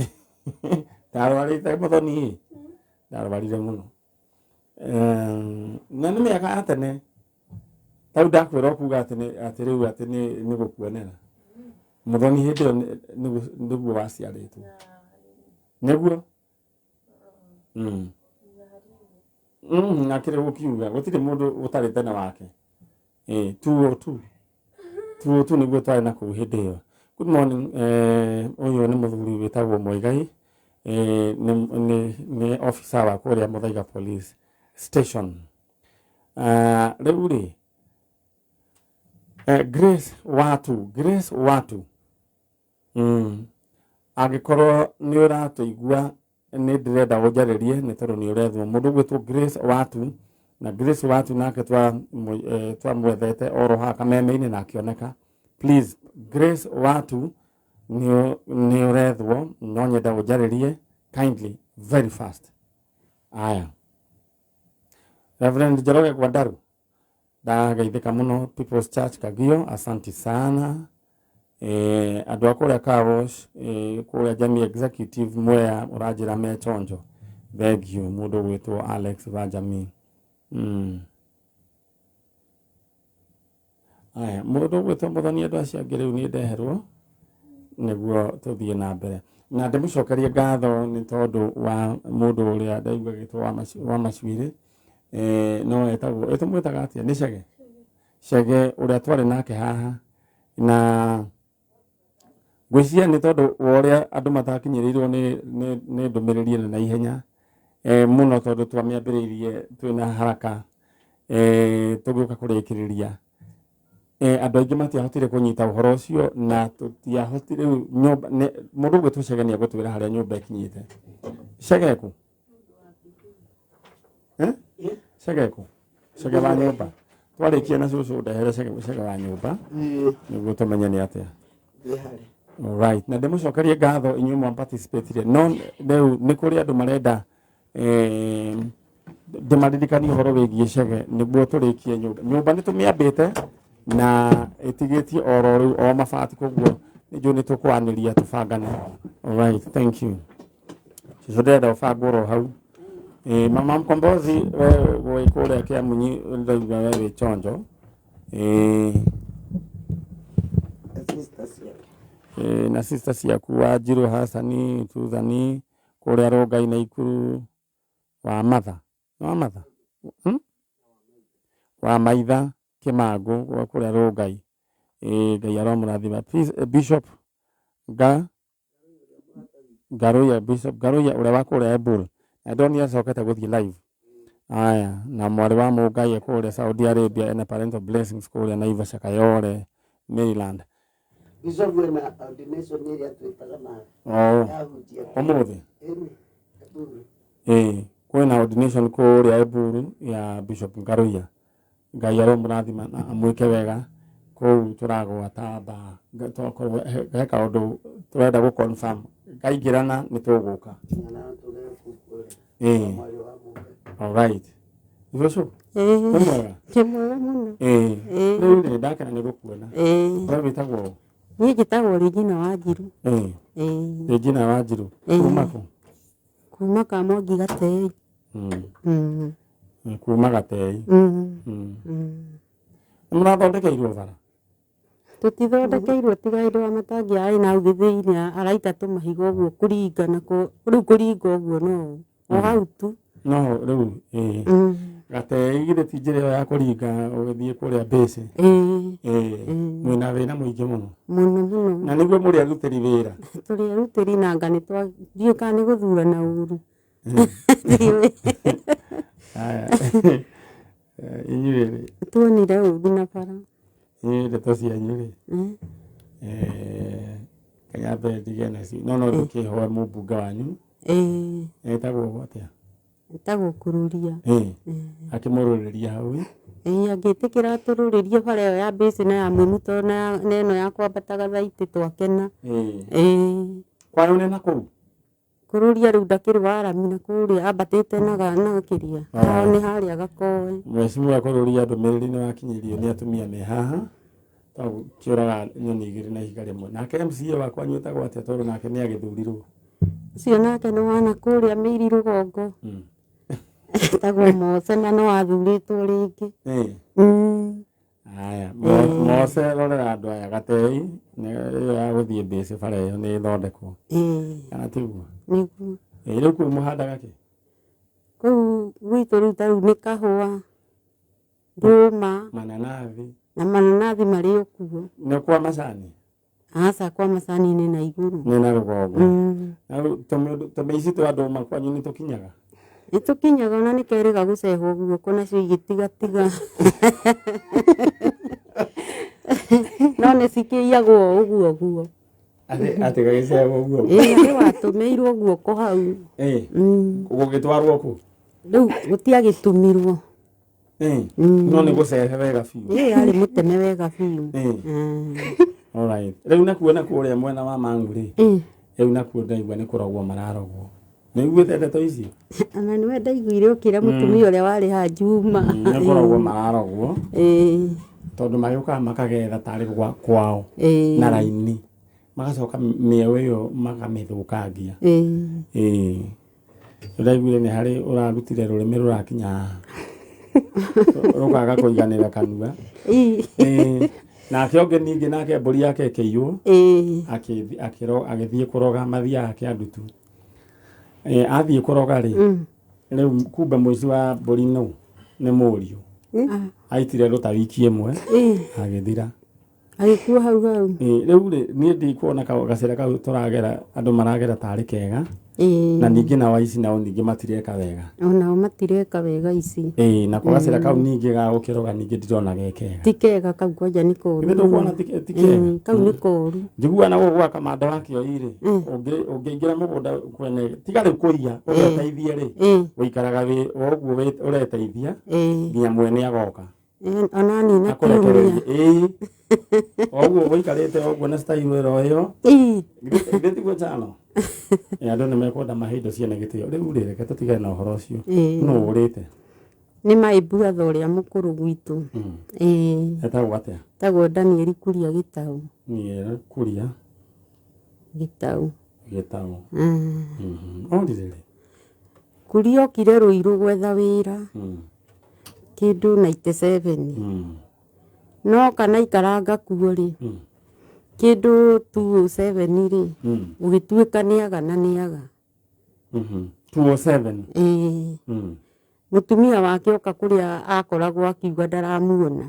S1: Ndarwarĩte Mũthoni, ndarwarire mũno. Na nĩ mĩaka ya tene tau ndakwĩra ũkuga atĩ rĩu atĩ nĩ gũkuonera Mũthoni hĩndĩ ĩyo nĩguo waciarĩtwo nĩguo akĩrĩ gũkiuga gũtirĩ mũndũ ũtarĩ tene wake. 202 202 nĩguo twarĩ na kũu hĩndĩ ĩyo. Good morning. Ũyũ nĩ mũthuri wĩtagwo Muigai, nĩ officer wa kũrĩa Muthaiga Police Station. Rĩu rĩ, Grace Watu, angĩkorwo nĩ ũratũigua nĩ ndĩrenda ũnjarĩrie nĩ tondũ nĩ ũrethwo mũndũ ũgwĩtwo Grace Watu, na Grace Watu nake twamwethete oro haha Kameme-inĩ na akĩoneka. Please Grace Watu nĩ ũrethwo, no nyenda ũnjarĩrie kindly very fast. Aya, Reverend Njoroge Gwandaru ndageithĩka mũno, People's Church Kagio, asanti sana. Andũ a kũrĩa Car Wash, kũrĩa Jamii Executive Mwea ũranjĩra me chonjo, thank you mũndũ ũgwĩtwo Alex wa Jamii. Aya, mũndũ ũgwĩtwo Mũthoni, andũ acio angĩ rĩu nĩ ndeherwo nĩguo tũthiĩ na mbere. Na ndĩmũcokerie ngatho nĩ tondũ wa mũndũ ũrĩa ndaigua agĩtwo wa Macuirĩ, no etagwo ĩtũmwĩtaga atĩa, nĩ Chege, Chege ũrĩa twarĩ nake haha, na ngwĩciria nĩ tondũ wa ũrĩa andũ matakinyĩrĩirwo nĩ ndũmĩrĩri ĩno na ihenya mũno, tondũ twamĩambĩrĩirie twĩna haraka, tũgĩũka kũrĩkĩrĩria andũ aingĩ matiahotire kũnyita ũhoro ũcio, na tũtiahotire rĩu nyũmba mũndũ ũgwĩtwo Chege nĩ egũtwĩra harĩa nyũmba ĩkinyĩte. Chege kũ? Chege kũ? Chege wa nyũmba. Twarĩkia na cũcũ ndehere Chege wa nyũmba nĩguo tũmenye nĩ atĩa. Alright, na ndĩmũcokerie ngatho inyuĩ mwa participate. No rĩu nĩ kũrĩ andũ marenda ndĩmaririkanie ũhoro wĩgiĩ Chege nĩguo tũrĩkie nyũmba. Nyũmba nĩ tũmĩambĩte na ĩtigĩtie oro rĩu o mabati, koguo nĩ njũĩ nĩ tũkwanĩria tũbangane. Alright, thank you. Cũcũ ndĩrenda ũbangwo oro hau. Mama Mkombozi we wĩ kũrĩa Kĩamunyi ndaigua we wĩ chonjo. Na sister ciaku Wanjirũ Hasani Suthani kũrĩa Rongai Naikuru. Wa Matha. Wa Matha? Wa Maitha Kĩmangũ wa kũrĩa Rũngai. Ĩĩ Ngai aromũrathima. Please, Bishop Ngaruiya, Bishop Ngaruiya ũrĩa wa kũrĩa Eburu. Na ndonire acokete gũthiĩ live. Aya, na mwarĩ wa Mũngai e kũrĩa Saudi Arabia ena parental blessings kũrĩa Naivasha Kayole, Maryland.
S6: Bishop wena ordination ĩrĩa twĩtaga na
S1: Oh,
S6: yahunjia.
S1: ũmũthĩ?
S6: Ĩni, Eburu.
S1: Ĩĩ, kwĩna ordination kũrĩa Eburu ya Bishop Ngaruiya. Ngai aromũrathima na amwĩke wega kũu tũragwata mba tokorwo he kaũndũ tũrenda gũ confirm kaingĩrana nĩ tũgũka.
S6: Na no tũgere kũu kũrĩa.
S1: Ĩĩ.
S6: Mwarĩ wa Mũngai.
S1: All right. Icoco,
S3: Ĩĩ.
S1: nĩ mwega?
S3: Nĩ mwega mũno.
S1: Ĩĩ.
S3: Ĩĩ.
S1: Rĩu rĩ ndakena nĩ gũkuona.
S3: Ĩĩ.
S1: We wĩtagwo ũ?
S3: Niĩ njĩtagwo Regina Wanjiru.
S1: Ĩĩ.
S3: Ĩĩ.
S1: Regina Wanjiru.
S3: Ĩĩ.
S1: Kuma kũ?
S3: Kuma Kamwangi Gatei.
S1: Kuma Gatei. Nĩ mũrathondekeirwo bara?
S3: Tũtithondekeirwo tiga hĩndĩ wa matangi arĩ na hau gĩthĩi-inĩ araita tũmahiga ũguo kũringa na rĩu kũringa ũguo no o hau tu.
S1: No rĩu ĩĩ. Gatei githĩ ti njĩra ĩyo ya kũringa ũgĩthiĩ kũrĩa base.
S3: Ĩĩ.
S1: Ĩĩ. Mwĩna thĩna mũingĩ mũno.
S3: Mũno mũno.
S1: Na nĩguo mũrĩ arutĩri wĩra.
S3: Tũrĩ arutĩri na anga nĩ twa ndiũĩ kana nĩ gũthurana ũru.
S1: Aya. Inyuĩ rĩ.
S3: Tuonire ũru na bara.
S1: Inyuĩ ndeto cianyu rĩ. Kanyambe ndige nacio. No no ndũkĩhoe mũmbunge wanyu.
S3: Ĩĩ.
S1: Etagwo atĩa?
S3: Etagwo Kũrũria.
S1: Ĩĩ. Akĩmũrũrĩria hau.
S3: Ĩĩ angĩtĩkĩra atũrũrĩrie bara ĩyo ya base na ya mwĩmuto na ĩno ya kwambataga thaa itĩ twakena.
S1: Ĩĩ.
S3: Ĩĩ.
S1: Kwanyu nĩ na kũu?
S3: Kũrũria rĩu ndakĩrĩ warami na kũrĩa ambatĩte na kĩrĩa. Hao nĩ harĩa Gakoe.
S1: Mheshimiwa Kũrũria ndũmĩrĩri nĩ wakinyĩrio nĩ atumia me haha. Kĩũraga nyoni igĩrĩ na ihiga rĩmwe. Nake MCA wakwa etagwo atĩa tondũ nake nĩ agĩthurirwo?
S3: Ũcio nake nĩ wana kũrĩa Mĩiri rũgongo. Etagwo Mose na no athurĩtwo rĩngĩ.
S1: Aya, Mose rorera andũ aya Gatei ĩyo ya gũthiĩ base bara ĩyo nĩ ĩthondekwo. Kana tiguo?
S3: Nĩguo.
S1: Rĩu kũu mũhandaga kĩ?
S3: Kũu gwitũ rĩu ta rĩu nĩ kahũa, ndũma,
S1: mananathi.
S3: Na mananathi marĩ o kuo.
S1: Nĩ kwa macani?
S3: Aca kwa macani nĩ na igũrũ.
S1: Nĩ na rũgongo. Na rĩu tũmĩici twa ndũma kwanyu nĩ tũkinyaga?
S3: Nĩ tũkinyaga ona nĩ kerĩga gũcehwo guoko nacio igĩtigatiga. No nĩ cikĩiyagwo ũguo ũguo.
S1: Atĩ gagĩcehwo ũguo?
S3: Ĩĩ, nĩ watũmĩirwo guoko hau.
S1: Ĩĩ. Gũgĩtwarwo kũ?
S3: Rĩu gũtiagĩtũmirwo.
S1: No nĩ gũcehe wega biũ.
S3: Ĩĩ, yarĩ mũteme wega biũ.
S1: All right. Rĩu nakuo na kũrĩa mwena wa Mang'u rĩ. Rĩu nakuo ndaigua nĩ kũrogwo mararogwo. Nĩ iguĩte ndeto icio?
S3: Ona nĩwe ndaiguire ũkĩra mũtumia ũrĩa warĩ haha Juma.
S1: Nĩ kũrogwo mararogwo. Tondũ magĩũkaga makagetha tarĩ kwao na raini. Magacoka mĩeũ ĩyo makamĩthũkangia. Ĩĩ. Ndaiguire nĩ harĩ ũrarutire rũrĩmĩ rũrakinya haha. Rũkaga kũiganĩra kanua. Ĩĩ. Nake ũngĩ ningĩ nake mbũri yake ĩkĩiywo. Agĩthiĩ kũroga mathiaga Kĩandutu. Athiĩ kũroga rĩ, rĩu kumbe mũici wa mbũri nũ nĩ mũriũ. Aitire rũta wiki ĩmwe agĩthira.
S3: Agĩkua hau hau.
S1: Rĩu rĩ niĩ ndikuona gacĩra kau tũragera andũ maragera tarĩ kega. Na ningĩ nao aici nao ningĩ matireka wega.
S3: Onao matireka wega ici.
S1: Ĩĩ, nako gacĩra kau ningĩ ga gũkĩroga ningĩ ndirona ge kega.
S3: Ti kega kau kwanja nĩ koru.
S1: Githĩ ndũkuona ti kega?
S3: Kau nĩ koru.
S1: Njiguaga na gũkũ gwa Kamanda wa Kĩoi rĩ, ũngĩingĩra mũgũnda kwene tiga rĩu kũiya ũgeteithie rĩ, ũikaraga wĩ o ũguo ũreteithia nginya mwene agoka.
S3: Ona nina kiumia.
S1: Ĩĩ. O ũguo ũikarĩte o ũguo na style ĩro ĩyo. Githĩ tiguo Chano? Andũ nĩ mekwenda mahe indo ciene gĩtĩo. Rĩu rĩ, reke tũtigane na ũhoro ũcio. Nũ ũrĩte?
S3: Nĩ my brother ũrĩa mũkũrũ gwitũ. Ĩĩ.
S1: Etagwo atĩa?
S3: Etagwo Daniel Kuria Gĩtaũ.
S1: Daniel Kuria
S3: Gĩtaũ.
S1: Gĩtaũ. Orire rĩ?
S3: Kuria okire Rũirũ gwetha wĩra. Kĩndũ 97. No kana ikaranga kuo rĩ. Kĩndũ 207 rĩ. Gũgĩtuĩka nĩaga na nĩaga.
S1: 207.
S3: Ĩĩ. Mũtumia wake oka kũrĩa akoragwo akiuga ndaramuona.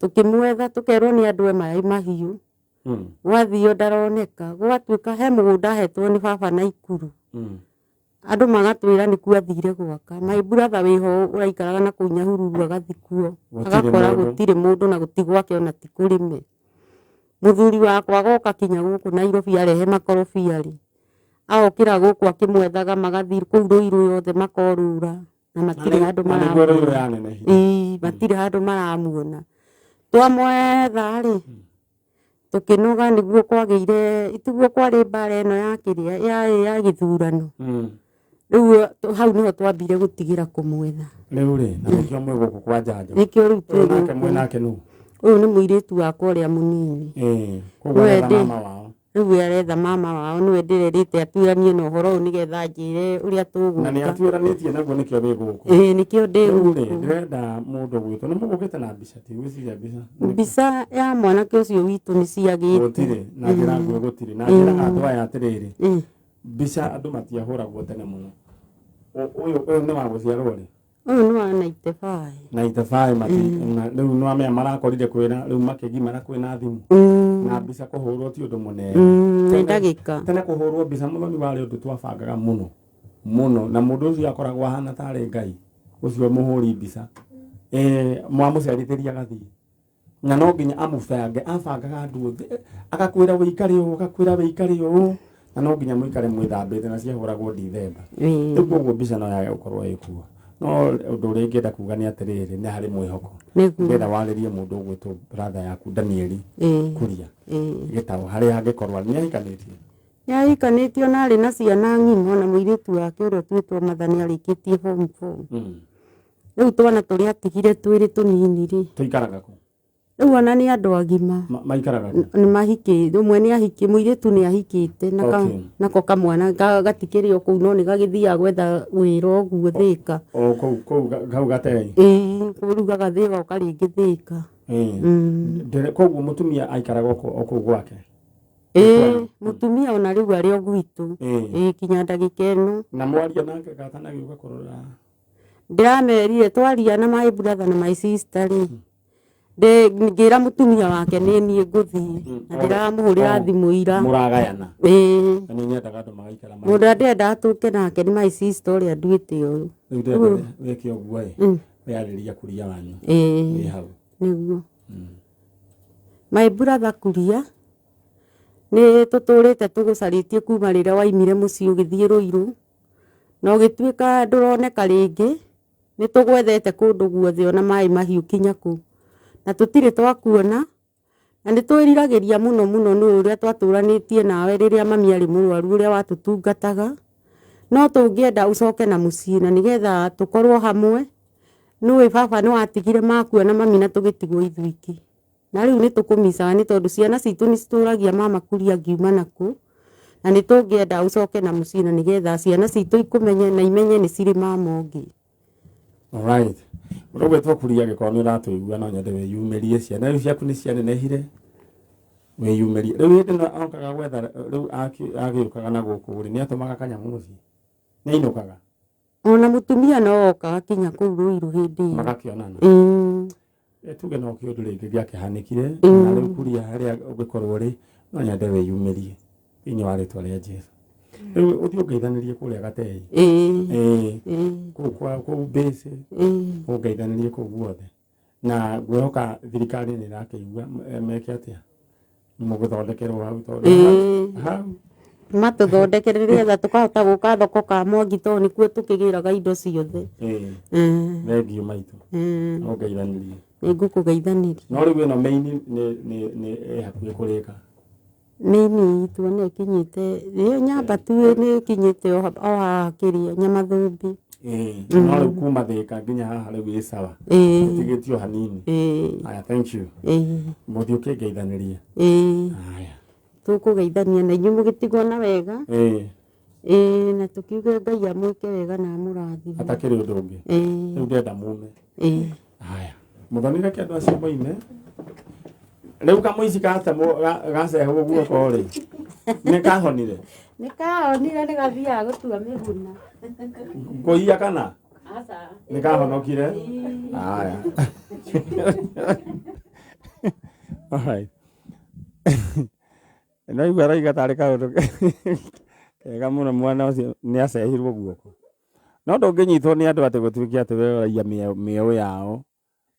S3: Tũkĩmwetha tũkerwo nĩ andũ e Maĩ Mahiũ. Gwathio ndaroneka, gwatuĩka he mũgũnda ahetwo nĩ baba Naikuru. Andũ magatwĩra nĩkuo athire gwaka. My brother wĩho ũraikaraga na kũu Nyahururu agathiĩ kuo. Agakora gũtirĩ mũndũ na gũti gwake ona ti kũrĩme. Mũthuri wakwa agoka kinya gũkũ Nairobi arehe makorobia rĩ, aokĩra gũkũ akĩmwethaga magathiĩ kũu Ruiru yothe makorũra na matirĩ handũ maramuona. Ĩĩ, matirĩ handũ maramuona. Twamwetha rĩ, tũkĩnoga nĩguo kwagĩire, tiguo kwarĩ mbara ĩno ya kĩrĩa ya gĩthurano. Rĩu hau nĩho twambire gũtigĩra kũmwetha.
S1: Rĩu rĩ, na nĩkĩo mwĩ gũkũ kwa njanjo.
S3: Nĩkĩo rĩu twĩ
S1: Nake
S3: gũkũ.
S1: mwĩ nake nũ?
S3: Ũyũ nĩ mũirĩtu wakwa ũrĩa mũnini.
S1: Koguo aretha mama wao.
S3: Rĩu aretha mama wao, nĩwe ndĩrerĩte atuĩranie na ũhoro ũyũ nĩgetha njĩre ũrĩa tũgwĩka.
S1: Na nĩ atuĩranĩtie naguo nĩkĩo wĩ gũkũ.
S3: Ĩĩ, nĩkĩo ndĩ
S1: Rĩu rĩ,
S3: gũkũ.
S1: ndĩrenda mũndũ gwĩtwo, nĩ mũgũkĩte na mbica, ti gwĩciria mbica.
S3: Mbica ya mwanake ũcio witũ nĩ ciagĩte.
S1: Gũtirĩ, na njĩra nguhĩ gũtirĩ. Na njĩra andũ aya atĩrĩrĩ, mbica andũ matiahũragwo tene mũno. Ũyũ nĩ wa gũciarwo rĩ?
S3: Ũyũ nĩ wa 95.
S1: 95 mati, na rĩu nĩ wamenya marakorire kwĩna, rĩu makĩgimara kwĩna thimũ. Na mbica kũhũrwo ti ũndũ mũnene.
S3: Nĩ ndagĩka.
S1: Tene kũhũrwo mbica mũthoni warĩ ũndũ twabangaga mũno. Mũno. Na mũndũ ũcio akoragwo ahana tarĩ Ngai. Ũcio mũhũri mbica. Mwamũcerithĩria agathiĩ. Na no nginya amũbange, abangaga andũ othe. Agakwĩra wĩikare ũũ, agakwĩra wĩikare ũũ. Na no nginya mũikare mwĩthambĩte na ciahũragwo Dithemba. Rĩu koguo mbica no yage gũkorwo ĩkuo. No ũndũ ũrĩa ingĩenda kuga nĩ atĩrĩrĩ, nĩ harĩ mwĩhoko. Ndĩrenda warĩrie mũndũ ũgwĩtwo brother yaku Danieli Kuria. Gĩtaũ harĩa angĩkorwo nĩ ahikanĩtie.
S3: Nĩ ahikanĩtie ona arĩ na ciana ng'ima, ona mũirĩtu wake ũrĩa ũtuĩtwo Martha nĩ arĩkĩtie form 4. Rĩu twana tũrĩa atigire twĩrĩ tũnini rĩ.
S1: Tũikaraga kũ?
S3: Rĩu ona nĩ andũ agima.
S1: Maikaraga kũ?
S3: Nĩ mahikĩte, ũmwe nĩ ahikĩte, mũirĩtu nĩ ahikĩte, nako kamwana gatikĩrĩ o kũu no nĩ gagĩthiaga gwetha wĩra ũguo Thĩka.
S1: O kũu, kũu hau Gatei?
S3: Ĩĩ, kũu rĩu gagathiĩ goka rĩngĩ Thĩka.
S1: Koguo mũtumia aikaraga o kũu gwake?
S3: Ĩĩ, mũtumia ona rĩu arĩ o gwitũ. Ĩĩ, kinya ndagĩka ĩno.
S1: Na mwaria nake gatanagĩũka kũrora?
S3: Ndĩramerire twaria na my brother na my sister rĩ. Ngĩra mũtumia wake nĩ niĩ ngũthiĩ na ndĩramũhũrĩra thimũ ira.
S1: Mũragayana.
S3: Ĩĩ.
S1: Na nĩ nyendaga andũ magaikara
S3: Mũndũ ũrĩa ndĩrenda tũke nake nĩ my sister ũrĩa nduĩte ũyũ.
S1: Rĩu ndĩrenda wĩke ũguo ĩ, wĩarĩria Kuria wanyu.
S3: Ĩĩ.
S1: Wĩ hau.
S3: Nĩguo. My brother Kuria nĩ tũtũrĩte tũgũcarĩtie kuma rĩrĩa waimire mũciĩ ũgĩthiĩ Ruiru na ũgĩtuĩka ndũroneka rĩngĩ. Nĩ tũgwethete kũndũ guothe ona maĩ mahiũ kinya kũu. Na tũtirĩ twakuona, na nĩ twĩriragĩria mũno mũno nĩ ũrĩa twatũranĩtie nawe rĩrĩa mami arĩ mũrwaru ũrĩa watũtungataga. No tũngĩenda ũcoke na mũciĩ na nĩgetha tũkorwo hamwe. Nĩũĩ baba nĩ watigire makua na mami na tũgĩtigwo ithuiki. Na rĩu nĩ tũkũmicaga nĩ tondũ ciana citũ nĩ citũragia mama Kuria angiuma nakũ. Na nĩ tũngĩenda ũcoke na mũciĩ na nĩgetha ciana citũ ikũmenye na imenye nĩ cirĩ mama ũngĩ.
S1: Alright. Ũrũgwĩtwo Kuria angĩkorwo nĩ ũratũigua no nyende wĩyumĩrie, ciana rĩu ciaku nĩ cianenehire, wĩyumĩrie. Rĩu hĩndĩ ĩno okaga gwetha, rĩu agĩũkaga na gũkũ rĩ, nĩ atũmaga kanyamũ mũciĩ? Nĩ ainũkaga?
S3: Ona mũtumia no okaga kinya kũu Ruiru hĩndĩ ĩyo.
S1: Magakĩonana? Tuge no kĩũndũ rĩngĩ gĩakĩhanĩkire, na rĩu Kuria harĩa ũngĩkorwo rĩ, no nyende wĩyumĩrie thĩinĩ wa rĩtwa rĩa Jesũ. Rĩu ũthiĩ ũngeithanĩrie kũrĩa Gatei. Kũu kwa, kũu base. Ũngeithanĩrie kũu guothe. Na ngwĩhoka thirikari nĩ ĩrakĩigua, meke atĩa? Mũgũthondekerwo hau tondũ hau.
S3: Matũthondekere nĩgetha tũkahota gũka thoko ka Mwangi tondũ nĩkuo tũkĩgĩraga indo ciothe.
S1: Thengiũ maitũ. Ũngeithanĩrie.
S3: Nĩngũkũgeithanĩria.
S1: No rĩu ĩno main nĩ ĩ hakuhĩ kũrĩka.
S3: Main itũ nĩ ĩkinyĩte, ĩyo nyamba tu nĩ ĩkinyĩte o haha kĩrĩa Nyamathũmbi.
S1: No rĩu kuma Thĩka nginya haha rĩu ĩ sawa. Ĩtigĩtio hanini. Aya, thank you. Mũthiĩ ũkĩngeithanĩria. Aya.
S3: Tũkũgeithania na inyuĩ mũgĩtigwo na wega. Na tũkiuge Ngai amwĩke wega na amũrathime.
S1: Hatakĩrĩ ũndũ ũngĩ. Rĩu ndĩrenda mume. Aya. Mũthoni reke andũ acio moime. Rĩu kamũici gatemwo gacehwo guoko rĩ, nĩ kahonire?
S7: Nĩ kaonire nĩ gathiaga gũtua mĩguna.
S1: Kũiya kana?
S7: Aca.
S1: Nĩ kahonokire? Haya. Alright. No igua aroiga tarĩ kaũndũ kega mũno mwana ũcio nĩ acehirwo guoko. No ndũngĩnyitwo nĩ andũ atĩ gũtuĩke atĩ we ũraiya mĩeũ yao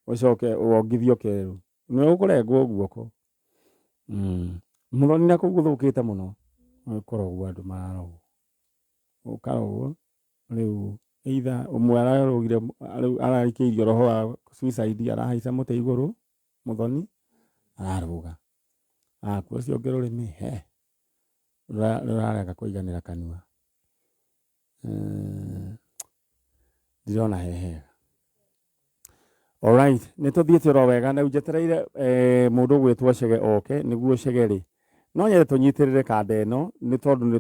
S1: ũcoke wongithio kerũ. Nĩ ũkũrengwo guoko. Mũthoni na kũu gũthũkĩte mũno. Kũrogwo andũ mararogwo. Ũkarogwo rĩu either ũmwe ararogire rĩu araikĩirio roho wa suicide arahaica mũtĩ igũrũ mũthoni ararũga. Akua ũcio ũngĩ rũrĩmĩ he rũrarega kũiganĩra kanua. Ndirona he hega. Alright, nĩ tũthiĩte oro wega na njetereire mũndũ ũgwĩtwo Chege oke nĩguo Chege rĩ no nyende tũnyitĩrĩre kanda ĩno nĩ tondũ nĩ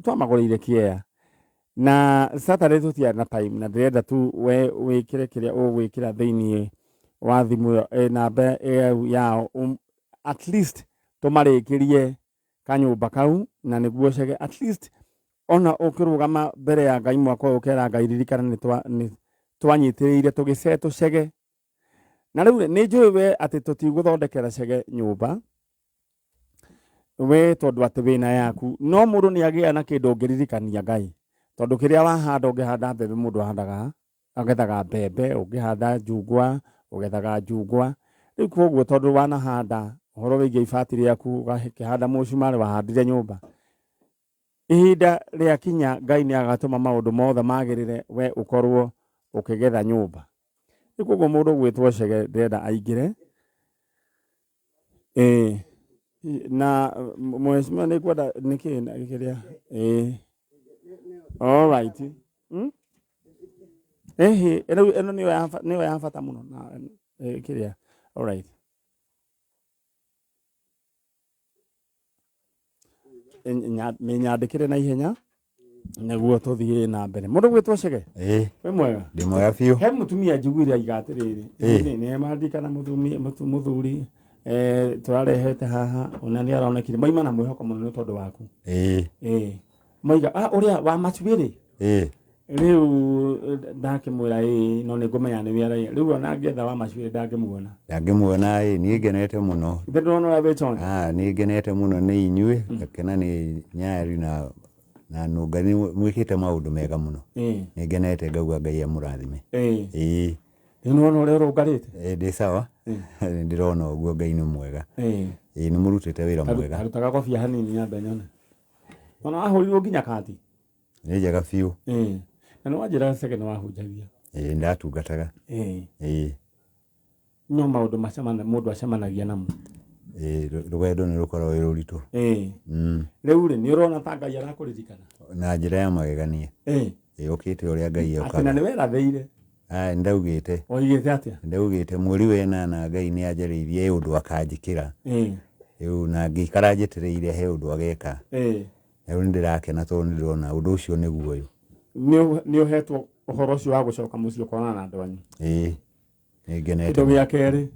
S1: twamagũrĩire kĩea na Saturday tũtiarĩ na time na ndĩrenda tu we wĩkĩre kĩrĩa ũgwĩkĩra thĩiniĩ wa thimũ ĩyo namba ĩyo yao at least tũmarĩkĩrie kanyũmba kau na nĩguo Chege at least ona ũkĩrũgama mbere ya Ngai mwaka ũyũ ũkera Ngai ririkana nĩ twanyitĩrĩire tũgĩcetũ Chege. Na rĩu nĩ njũĩ we atĩ tũtigũthondekera Chege nyũmba we tondũ atĩ wĩna yaku, no mũndũ nĩ agĩa na kĩndũ ũngĩririkania Ngai, tondũ kĩrĩa wahanda ũngĩhanda mbembe mũndũ ahandaga agethaga mbembe, ũngĩhanda njungwa ũgethaga njungwa. Rĩu koguo tondũ wanahanda ũhoro wĩgiĩ ibati rĩaku, ũgakĩhanda mũcumarĩ, wahandire nyũmba, ihinda rĩakinya Ngai nĩ agatũma maũndũ mothe magĩrĩre we ũkorwo ũkĩgetha nyũmba. Rĩu koguo mũndũ ũgwĩtwo Chege ndĩrenda aingĩre. Na mheshimiwa nĩ ngwenda nĩkĩ kĩrĩa all right. Ehe, rĩu ĩno nĩyo ya bata mũno na kĩrĩa all right. Mĩnyandĩkĩre na ihenya nĩguo tũthiĩ na mbere. Mũndũ gwĩtwo Chege? Wĩ mwega?
S8: Ndĩ mwega biũ.
S1: He mũtumia njiguire aiga atĩrĩrĩ, nĩ maririkana mũthuri tũrarehete haha ona nĩ aronekire maima na mwĩhoko mũno nĩ tondũ waku. Maiga, ũrĩa wa macuĩrĩ? Rĩu ndakĩmwĩra ĩĩ no nĩ ngũmenya nĩ wĩra. Rĩu ona ngĩetha wa macuĩrĩ ndangĩmuona.
S8: Ndangĩmuona ĩĩ, niĩ ngenete mũno.
S1: Ithe ndĩrona ũrĩa wĩ chonjo.
S8: Niĩ ngenete mũno nĩ inyuĩ, ngakena nĩ Nyari na Nũnga, nĩ mwĩkĩte maũndũ mega mũno. Nĩ ngenete ngauga Ngai amũrathime.
S1: Rĩu nĩwona ũrĩa ũrũngarĩte?
S8: Ndĩ sawa. Nĩ ndĩrona ũguo Ngai nĩ mwega. Nĩ mũrutĩte wĩra mwega.
S1: Ruta gakobia hanini nyambe nyone. Ona wahũrirwo nginya kandi?
S8: Nĩ njega biũ.
S1: Na nĩ wanjĩra Chege nĩ wahunjagia?
S8: Ĩĩ, ndatungataga.
S1: No maũndũ mũndũ acemanagia namo.
S8: Rũgendo nĩ rũkoragwo rwĩ rũritũ.
S1: Rĩu rĩ, nĩ ũrona ta Ngai arakũririkana?
S8: Na njĩra ya magegania. Ũkĩte ũrĩa Ngai
S1: Atĩ na
S8: okaga.
S1: nĩ werathĩire?
S8: Nĩndaugĩte.
S1: Oigĩte atĩa?
S8: Nĩndaugĩte mweri wa ĩnana Ngai nĩ anjarĩirie he ũndũ akanjĩkĩra. Rĩu na ngĩikara njetereire he ũndũ ageka. Rĩu nĩ ndĩrakena tondũ nĩ ndĩrona ũndũ ũcio nĩguo ũyũ.
S1: Nĩ ũhetwo ũhoro ũcio wa gũcoka mũciĩ ũkonana na andũ anyu?
S8: Nĩ ngenete
S1: Kĩndũ
S8: mũno.
S1: gĩa kerĩ,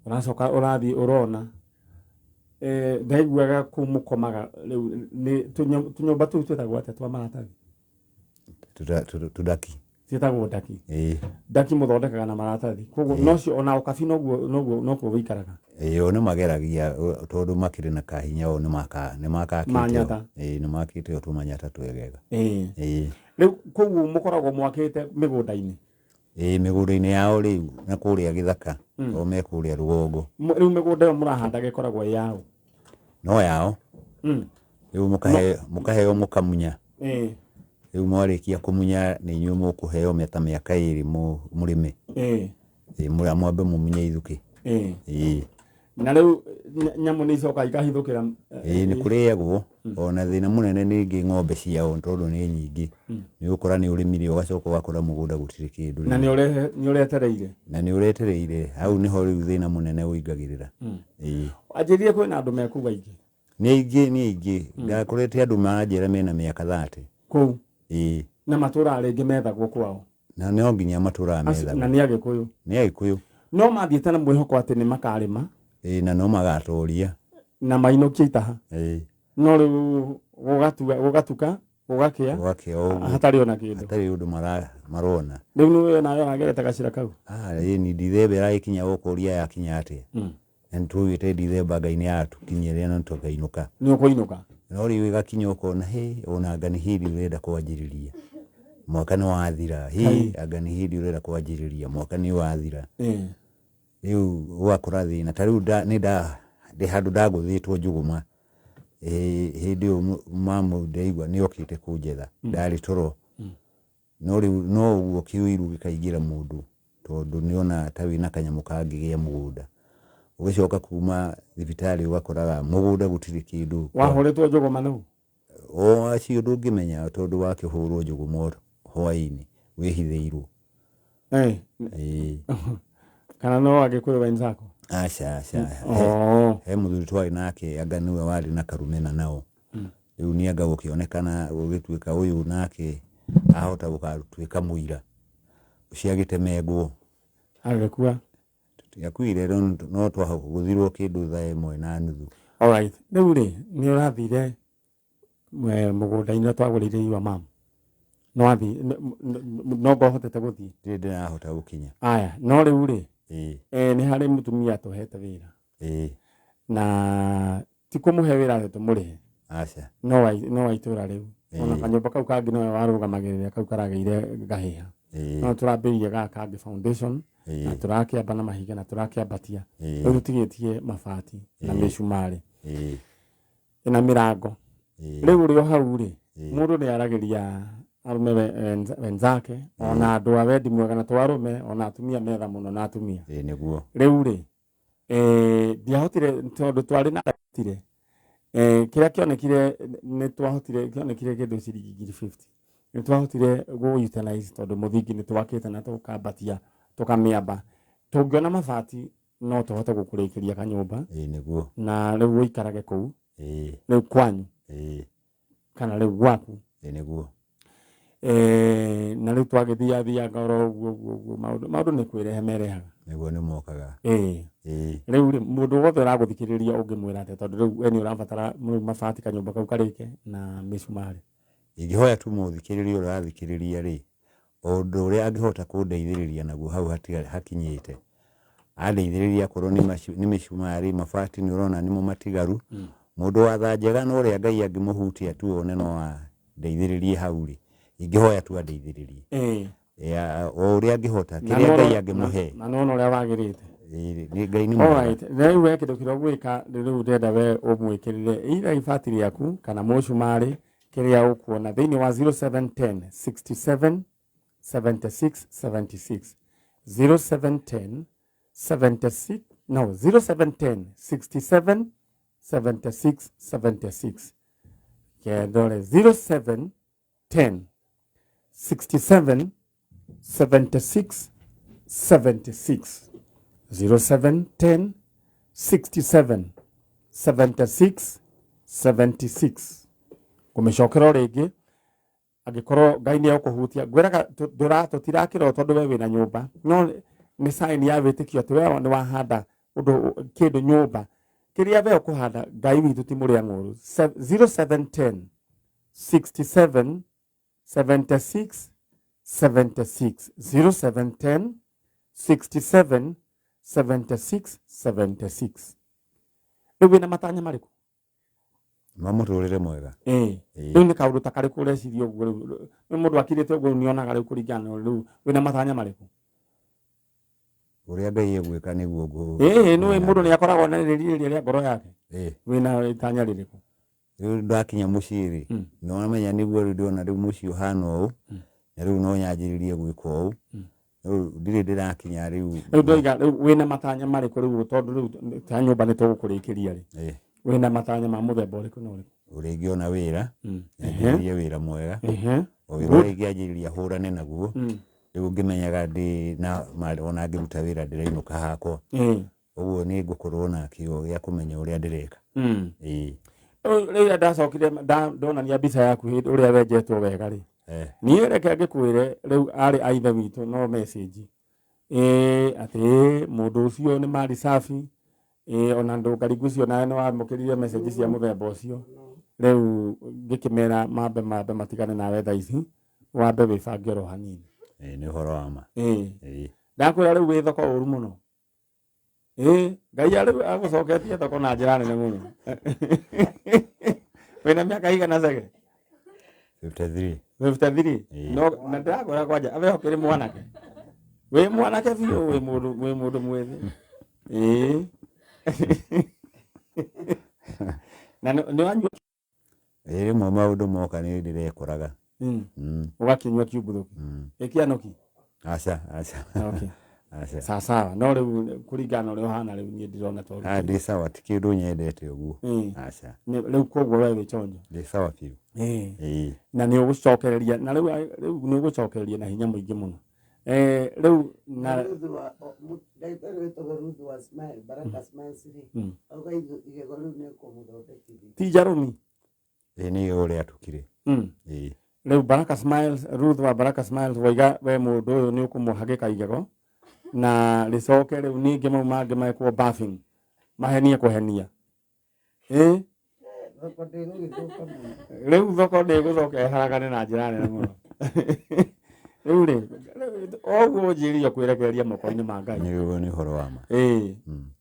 S1: ũracoka ũrathiĩ ũrona. Ndaiguaga kũu mũkomaga rĩu nĩ tũnyũmba tũu twĩtagwo atĩa twa maratathi?
S8: Tũndaki.
S1: Ciĩtagwo ndaki. Ndaki mũthondekaga na maratathi. Koguo nocio ona ũkabi noguo nokuo wĩikaraga.
S8: O nĩ mageragia, tondũ makĩrĩ na kahinya o nĩ makakĩte.
S1: Manyata.
S8: Nĩ makĩte o tũmanyata twegega.
S1: Rĩu koguo mũkoragwo mwakĩte mĩgũnda-inĩ?
S8: Mĩgũnda-inĩ yao rĩu na kũrĩa gĩthaka, o me kũrĩa rũgongo.
S1: Rĩu mĩgũnda ĩyo mũrahandaga ĩkoragwo ĩ yao?
S8: No yao. Rĩu mũkaheo mũkamunya. Rĩu mwarĩkia kũmunya nĩ inyuĩ mũkũheo ta mĩaka ĩrĩ mũrĩme. Mwambe mũmunye ithukĩ.
S1: Na rĩu nyamũ nĩ icokaga ikahithũkĩra,
S8: Nĩ kũrĩagwo. Ona thĩna mũnene nĩ ingĩ ng'ombe ciao tondũ nĩ nyingĩ. Nĩ ũgũkora nĩ ũrĩmire ũgacoka ũgakora mũgũnda gũtirĩ kĩndũ.
S1: Na nĩ ũretereire.
S8: Na nĩ ũretereire. Hau nĩho rĩu thĩna mũnene ũingagĩrĩra.
S1: Anjĩrire kwĩna andũ me kũu aingĩ.
S8: Nĩ aingĩ, nĩ aingĩ. Ndakorete andũ maranjĩra mena mĩaka 30.
S1: Kũu? Na matũraga rĩngĩ methagwo kwao.
S8: Na no nginya matũraga methagwo.
S1: Na nĩ Agĩkũyũ.
S8: Nĩ Agĩkũyũ.
S1: No mathiĩte na mwĩhoko atĩ nĩ makarĩma.
S8: Na no magatoria.
S1: Na mainũkie itaha. No rĩu Gũgatua gũgatuka gũgakĩa
S8: Gũgakĩa o ũguo.
S1: Hatarĩ ona kĩndũ.
S8: Hatarĩ ũndũ marona.
S1: Rĩu nĩwe nawe ũragerete gacĩra kau.
S8: Ah, ĩni Dithemba ĩragĩkinya ũkũria yakinya atĩa? Na nĩtũgĩte Dithemba Ngai nĩ atũkinyĩria na tũkainũka.
S1: Nĩ ũkũinũka.
S8: No rĩu ĩgakinya ũkona hĩ ona anga nĩ hĩndĩ ũrenda kwanjĩrĩria. Mwaka nĩ wathira. Hĩ anga nĩ hĩndĩ ũrenda kwanjĩrĩria. Mwaka nĩ wathira. Rĩu ũgakora thĩna. Ta rĩu nĩ ndĩ handũ ndagũthĩtwo njũgũma. Hĩndĩ ĩyo mamu ndaigua nĩ okĩte kũnjetha. Ndarĩ toro. No rĩu no ũguo kĩũiru gĩkaingĩra mũndũ tondũ nĩona ta wĩna kanyamũ kangĩgĩa mũgũnda. Ũgĩcoka kuma thibitarĩ ũgakoraga mũgũnda gũtirĩ kĩndũ.
S1: Wahũrĩtwo njũgũma nũ?
S8: O acio ndũngĩmenya tondũ wakĩhũrwo njũgũma hwaĩ-inĩ wĩhithĩirwo. Ĩĩ.
S1: Kana no Agĩkũyũ wenzako?
S8: Aca aca. He mũthuri twarĩ nake anga nĩwe warĩ na karumena nao. Rĩu nĩ anga gũkĩonekana gũgĩtuĩka ũyũ nake ahota gũgatuĩka mũira. Ũcio agĩtemengwo.
S1: Agĩkua.
S8: Akuire no twagũthirwo kĩndũ thaa 1:30.
S1: Alright. Rĩu rĩ nĩ ũrathire mũgũnda-inĩ twagũrĩire your mom. No athi no ngohotete gũthiĩ.
S8: Ndirĩ ndĩrahota gũkinya.
S1: Aya, no rĩu rĩ nĩ harĩ mũtumia tũhete wĩra. Na ti kũmũhe wĩra atĩ tũmũrĩhe.
S8: Aca.
S1: No wa itũra rĩu. Ona kanyũmba kau kangĩ nowe warũgamagĩrĩra kau karagĩire ngahĩha. No tũrambĩrĩria gaka kangĩ foundation na tũrakĩamba na mahiga na tũrakĩambatia. Rĩu tũtigĩtie mabati na mĩcumarĩ. Na mĩrango. Rĩu ũrĩ o hau rĩ mũndũ nĩ aragĩria arũme wenzake ona andũ a wendi mwega na to arũme ona atumia metha mũno na atumia.
S8: Nĩguo.
S1: Rĩu rĩ ndiahotire tondũ twarĩ na tire kĩrĩa kĩonekire nĩ twahotire kĩonekire kĩndũ ciringi 50,000. Nĩ twahotire gũ utilize tondũ mũthingi nĩ twakĩte na tũkambatia tũkamĩamba. Tũngĩona mabati no tũhote gũkũrĩkĩria kanyũmba.
S8: Nĩguo.
S1: Na rĩu ũikarage kũu. Rĩu kwanyu. Kana rĩu gwaku.
S8: Nĩguo.
S1: Na rĩu twagĩthia thianga oro ũguo ũguo ũguo maũndũ nĩ kwĩrehe merehaga.
S8: Nĩguo nĩ mokaga.
S1: Rĩu rĩ mũndũ wothe ũragũthikĩrĩria ũngĩmwĩra atĩa tondũ rĩu we nĩ ũrabatara rĩu mabati kanyũmba kau karĩke na mĩcumarĩ.
S8: Ingĩhoya tu mũthikĩrĩria ũrĩa ũrathikĩrĩria rĩ ũndũ ũrĩa angĩhota kũndeithĩrĩria naguo hau hakinyĩte. Andeithĩrĩria akorwo nĩ mĩcumarĩ mabati nĩ ũrona nĩmo matigaru. Mũndũ wa tha njega na ũrĩa Ngai angĩmũhutia tu one no andeithĩrĩrie hau rĩ ingĩhoya tu andeithĩrĩrie. O ũrĩa angĩhota kĩrĩa Ngai angĩmũhe.
S1: Na nĩwona ũrĩa wagĩrĩte.
S8: Nĩ Ngai nĩ mwega.
S1: Alright, rĩu we kĩndũ kĩrĩa ũgwĩka rĩu ndĩrenda we ũmwĩkĩrĩre either ibati rĩaku kana mũcumarĩ kĩrĩa ũkuona thĩinĩ wa 0710 67 76 76 0710 76 no 0710 67 76 76 kendore 0710 67 76 76 0710 67 76 76 ngũmĩcokera o rĩngĩ angĩkorwo Ngai nĩ egũkũhutia ngwĩraga tũtirakĩrwo tondũ we wĩna nyũmba no nĩ sign ya wĩtĩkio atĩ we nĩ wahanda ũndũ kĩndũ nyũmba kĩrĩa we ũkũhanda Ngai witũ ti mũrĩa ng'ũru. 0710 67 76 76 0710 67 76 76. Rĩu wĩna matanya marĩkũ?
S8: Ma mũtũrĩre mwega.
S1: Rĩu nĩ kaũndũ ta karĩkũ ũreciria ũguo rĩu? Rĩu mũndũ akirĩte ũguo nĩonaga rĩu kũringana na rĩu wĩna matanya marĩkũ?
S8: Ũrĩa Ngai egwĩka nĩguo ngũ.
S1: Nĩ mũndũ nĩ akoragwo na rĩrirĩria rĩa ngoro yake. Wĩna itanya rĩrĩkũ?
S8: Rĩu ndakinya mũciĩ rĩ nĩwamenya nĩguo rĩu ndĩrona rĩu mũciĩ ũhana ũũ na rĩu no nyanjĩrĩrie gwĩka ũũ. Rĩu ndirĩ ndĩrakinya rĩu.
S1: Rĩu ndoiga rĩu wĩna matanya marĩkũ rĩu tondũ rĩu ta nyũmba nĩ tũgũkũrĩkĩria rĩ. Wĩna matanya ma mũthemba ũrĩkũ na ũrĩkũ?
S8: Ũrĩa ingĩona wĩra, nyanjĩrĩrie wĩra mwega. O wĩra ũrĩa ingĩanjĩrĩria hũrane naguo. Rĩu ngĩmenyaga ndĩ na ona ngĩruta wĩra ndĩrainũka hakwa. Ũguo nĩ ngũkorwo na kĩo gĩa kũmenya ũrĩa ndĩreka.
S1: Rĩu ndacokire ndonania mbica yaku ũrĩa wenjetwo wega rĩ. Niĩ reke ngĩkwĩre rĩu arĩ a ithe witũ no message. Atĩ mũndũ ũcio nĩ mari safi. Ona ndũngarigu ũcio nawe nĩ wamũkĩrire message cia mũthemba ũcio. Rĩu ngĩkĩmera mambe mambe matigane nawe thaa ici, wambe wĩbange oro hanini.
S8: Ĩĩ nĩ ũhoro wa ma.
S1: Ĩĩ.
S8: Ĩĩ.
S1: Ndakwĩra rĩu wĩ thoko ũru mũno. Ĩĩ, Ngai rĩu agũcoketie thoko na njĩra nene mũno. Wĩna mĩaka igana Chege?
S8: 53.
S1: 53?
S8: Ĩĩ.
S1: No na ndĩrakwĩra kwanja abe ũkĩrĩ mwanake. Wĩ mwanake biũ, wĩ mũndũ wĩ mũndũ mwĩthĩ. Ĩĩ. Na nĩ wanyua?
S8: Ĩĩ rĩmwe maũndũ moka nĩ ndĩrekoraga.
S1: Ũgakĩnyua kiumbũrũki. Ĩkĩanũki?
S8: Aca, aca.
S1: Okay.
S8: Aca.
S1: Sawa sawa. No rĩu kũringana na ũrĩa ũhana rĩu niĩ ndĩrona to
S8: Ah, ndĩ sawa, ti kĩndũ nyendete ũguo. Aca.
S1: Rĩu koguo we wĩ chonjo.
S8: Ndĩ sawa biũ. Ĩĩ.
S1: Na nĩ ũgũcokereria na rĩu rĩu nĩ ũgũcokereria na hinya mũingĩ mũno. Rĩu na
S6: Ruth wa ndagĩtarĩ wĩtagwo Ruth wa Smile, Baraka Smiles rĩ, auga igego rĩu nĩ ekũmũthondekithia.
S1: Ti njarũmi?
S8: Ĩĩ nĩ igego rĩatũkire. Ĩĩ.
S1: Rĩu Baraka Smiles, Ruth wa Baraka Smiles waiga we mũndũ ũyũ nĩ ũkũmũhagĩka igego na rĩcoke rĩu ningĩ mau mangĩ mekwo buffing mahenie kũhenia. Ĩĩ.
S6: Thoko ndĩgũgĩthũka mũno.
S1: Rĩu thoko ndĩgũcoka ĩharagane na njĩra nene mũno. Rĩu rĩ, oguo ũnjĩrire kwĩrekereria moko-inĩ ma Ngai.
S8: Nĩguo nĩ ũhoro wa ma.
S1: Ĩĩ.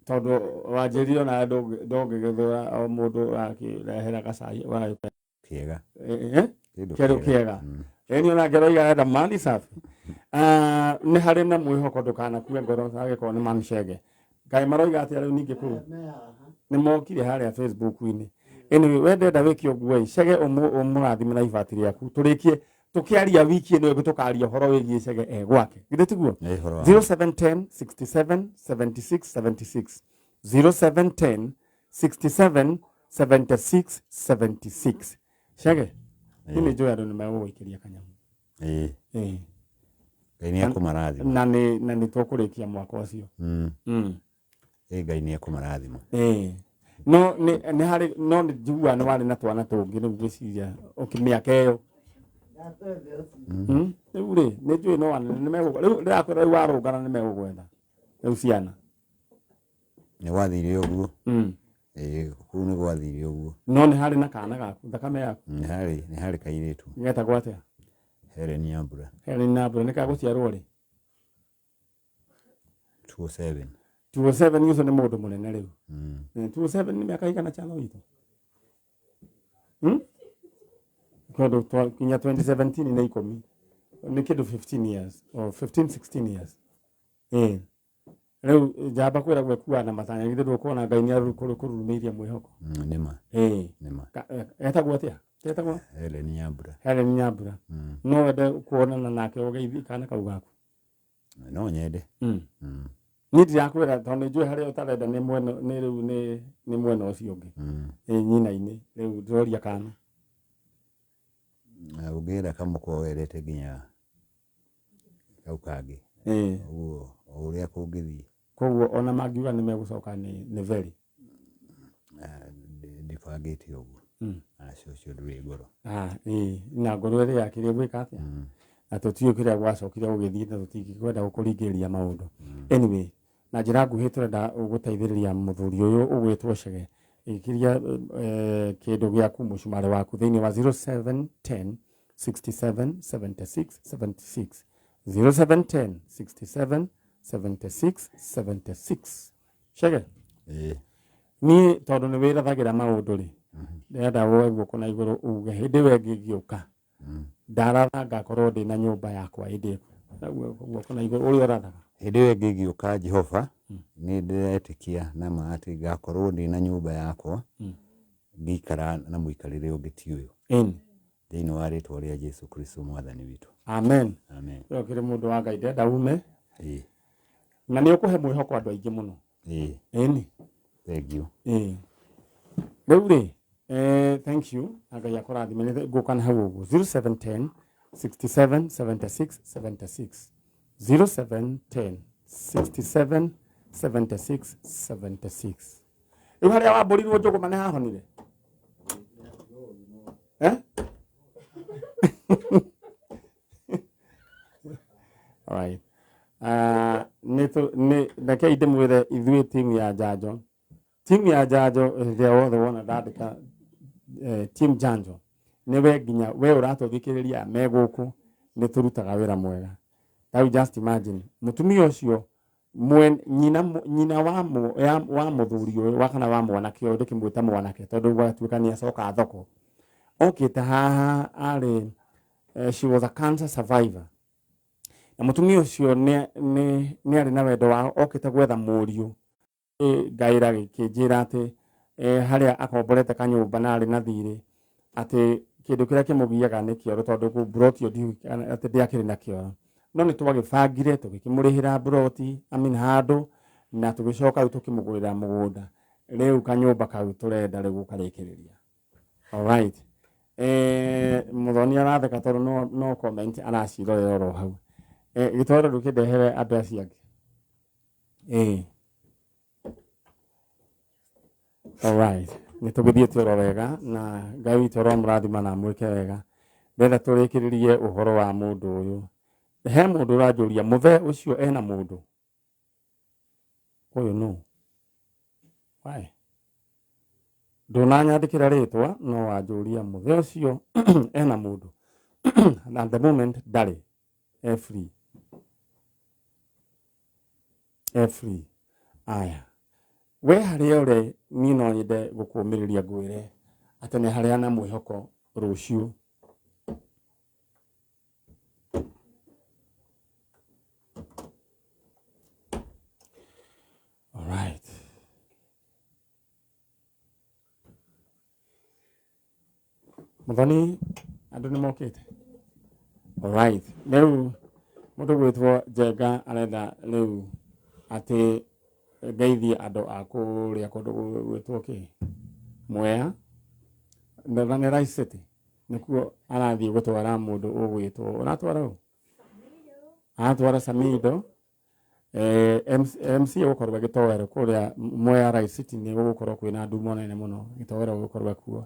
S1: Tondũ wanjĩrire ona ndũngĩgĩthũra o mũndũ ũrakĩrehera gacai ũgagĩte.
S8: Kĩega.
S1: Kĩndũ kĩega. Ĩni ona ngero arenda mani safi. Nĩ harĩ na mwĩhoko ndũkanakue ngoro agĩkorwo nĩ mani Chege. Ngai maroiga atĩa rĩu ningĩ kũu? Nĩ mokire harĩa Facebook-inĩ. Anyway, we ndenda wĩke ũguo ĩ, Chege ũmũrathime na ibati rĩaku. Tũrĩkie tũkĩaria wiki ĩno ĩngĩ tũkaria ũhoro wĩgiĩ Chege e gwake. Githĩ tiguo?
S8: Nĩ ũhoro wa ma.
S1: 0710 67 76 76. 0710 67 76 76. Chege, niĩ nĩ njũĩ andũ nĩ megũgũikĩria kanyamũ.
S8: Ĩĩ.
S1: Ĩĩ.
S8: Ngai nĩ ekũmarathima.
S1: Na nĩ tũkũrĩkia mwaka ũcio.
S8: Ĩĩ Ngai nĩ ekũmarathima.
S1: Ĩĩ. No nĩ harĩ no nĩ njiguaga nĩ warĩ na twana tũngĩ rĩu ngwĩciria mĩaka ĩyo. Rĩu rĩ, nĩ njũĩ no anene nĩ megũka. Rĩu ndĩrakwĩra rĩu warũngana nĩ megũgwetha. Rĩu ciana.
S8: Nĩ gwathire ũguo. Ĩĩ, kũu nĩ gwathire ũguo.
S1: No nĩ harĩ na kana gaku, thakame yaku.
S8: Nĩ harĩ, nĩ harĩ kairĩtu.
S1: Getagwo atĩa?
S8: Helen Nyambura.
S1: Helen Nyambura, nĩ kagũciarwo rĩ?
S8: 207.
S1: 207 ũcio nĩ mũndũ mũnene rĩu. 207 nĩ mĩaka igana chano witũ. Tondũ kinya 2017 nĩ ikũmi. Nĩ kĩndũ 15 years or 15 16 years. Rĩu njamba kwĩra gwekuaga na matanya githĩ ndũkuona Ngai nĩ kũrurumĩirie mwĩhoko.
S8: Nĩ ma. Nĩ ma.
S1: Etagwo atĩa? Etagwo?
S8: Helen Nyambura.
S1: Helen Nyambura. No wende kuonana nake ũgeithie kana kau gaku?
S8: No nyende.
S1: Niĩ ndirakwĩra tondũ nĩ njũĩ harĩa ũtarenda nĩ mwena nĩ rĩu nĩ mwena ũcio ũngĩ. Ĩĩ nyina-inĩ rĩu ndĩroria kana.
S8: Ũngĩenda kamũkwa wendete nginya kau kangĩ. Ũguo o ũrĩa kũngĩthiĩ.
S1: Koguo ona mangiuga nĩ megũcoka nĩ very.
S8: Ndibangĩte ũguo. Aca ũcio ndũrĩ ngoro.
S1: Ĩĩ na ngoro ĩrĩa yakĩrĩ gwĩka atĩa? Na tũtiũĩ kĩrĩa gwacokire gũgĩthiĩ na tũtingĩkwenda gũkũringĩrĩria maũndũ. Anyway, na njĩra nguhĩ tũrenda gũteithĩrĩria mũthuri ũyũ ũgwĩtwo Chege. Ĩkĩria kĩndũ gĩaku mũcumarĩ waku thĩinĩ wa 0710 67 76 76. 0710 67 76 76. Chege.
S8: Ĩĩ.
S1: Niĩ tondũ nĩ wĩrathagĩra maũndũ rĩ, ndĩrenda woe guoko na igũrũ uge hĩndĩ ĩyo ĩngĩ ngĩũka ndaratha ngakorwo ndĩ na nyũmba yakwa hĩndĩ ĩyo. Guoko na igũrũ ũrĩa ũrathaga.
S8: Hĩndĩ ĩyo ĩngĩ ngĩũka Jehova, nĩ ndĩretĩkia na ma atĩ ngakorwo ndĩ na nyũmba yakwa, ngĩikara na mũikarĩre ũngĩ ti ũyũ. Thĩinĩ wa rĩtwa rĩa Jesu Kristo mwathani witũ.
S1: Amen.
S8: Amen.
S1: Ĩyo kĩrĩ mũndũ wa Ngai ndĩrenda ume.
S8: Ĩĩ.
S1: Na nĩ ũkũhe mwĩhoko andũ aingĩ mũno.
S8: Ĩĩ.
S1: Ĩni.
S8: Thank you.
S1: Ĩĩ. Rĩu rĩ, thank you. Na Ngai akũrathime. Nĩ ngũka na hau ũguo. 0710 67 76 76. 0710 67 76 76. Rĩu harĩa wambũrirwo njũgũma nĩ hahonire? All right. Nĩ rekei ndĩmwĩre ithuĩ timu ya Njanjo. Timu ya Njanjo rĩrĩa wothe wona ndandĩka Team Janjo nĩwe nginya we ũratũthikĩrĩria me gũkũ nĩ tũrutaga wĩra mwega. Rĩu just imagine mũtumia ũcio nyina wa mũthuri ũyũ wa kana wa mwanake ũyũ, ndĩkĩmwĩta mwanake tondũ gwatuĩka nĩ acoka thoko, okĩte haha arĩ she was a cancer survivor. Na mũtumia ũcio nĩ arĩ na wendo wa okĩte gwetha mũriũ. Ngaĩra gĩkĩnjĩra atĩ harĩa akomborete kanyũmba na arĩ na thirĩ, atĩ kĩndũ kĩrĩa kĩmũgiaga nĩ kĩoro tondũ mburoti ĩyo atĩ ndĩakĩrĩ na kĩoro. No nĩ twagĩbangire tũgĩkĩmũrĩhĩra mburoti, I mean handũ, na tũgĩcoka rĩu tũkĩmũgũrĩra mũgũnda. Rĩu kanyũmba kau tũrenda rĩu gũkarĩkĩrĩria. Alright. Mũthoni aratheka tondũ no comment aracirorera oro hau. Gĩtwaro ndũkĩndehere andũ acio angĩ. Alright. Nĩ tũgĩthiĩte oro wega na Ngai witũ aromũrathima na amwĩke wega. Ndĩrenda tũrĩkĩrĩrie ũhoro wa mũndũ ũyũ. He mũndũ ũranjũria mũthee ũcio ena mũndũ ũyũ nũ? Why? Ndũnanyandĩkĩra rĩtwa no wanjũria mũthee ũcio ena mũndũ. At the moment ndarĩ, e free. E free. Aya. We harĩa ũrĩ niĩ no nyende gũkũũmĩrĩria ngwĩre atĩ nĩ harĩa na mwĩhoko rũciũ. Alright. Mũthoni andũ nĩ mokĩte. Alright. Rĩu mũndũ gwĩtwo Njenga arenda rĩu atĩ ngeithie andũ a kũrĩa kũndũ gwĩtwo kĩ? Mwea. Nĩ Rice City. Nĩkuo arathiĩ gũtwara mũndũ ũgwĩtwo. Ũratwara ũ? Aratwara Samido. MC gũkorwo gĩtoero kũrĩa Mwea Rice City nĩ gũgũkorwo kwĩna ndumo nene mũno. Gĩtoero gũgũkorwo kuo.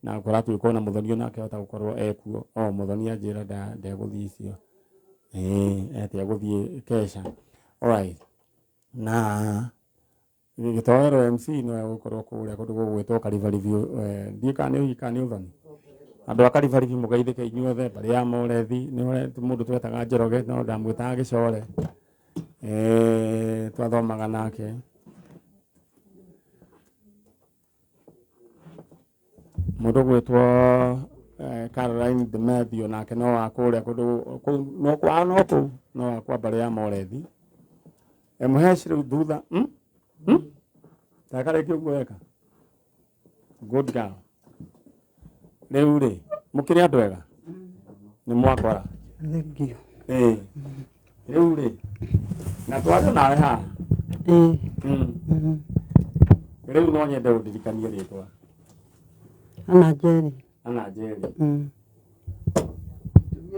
S1: Na kũratuĩka ona Mũthoni onake ahota gũkorwo ekuo. O Mũthoni anjĩra ndegũthiĩ icio. Ete agũthiĩ kesha. Alright. Na gĩtoero MC no egũkorwo kũrĩa kũndũ gũgwĩtwo Kalivali View. Ndiũĩ kana nĩ ũhiki kana nĩ ũthoni. Andũ a Kalivali View mũgeithĩke inyuothe, mbarĩ ya Morethi, nĩ mũndũ twetaga Njoroge no ndamwĩtaga Gĩcore. Twathomaga nake. Mũndũ gwĩtwo Caroline Demethio nake no wa kũrĩa kũndũ kũu, no kwa no kũu, no wa kwa mbarĩ ya Morethi. Mũhesh rĩu thutha, Takarĩkia ũguo weka. Good girl. Rĩu rĩ, mũkĩrĩ andũ ega? Nĩ mwakora?
S3: Thengiũ.
S1: Rĩu rĩ, na twario nawe haha? Rĩu no nyende ũndirikanie rĩtwa.
S3: Ana Njeri.
S1: Ana Njeri.
S6: Mũtumia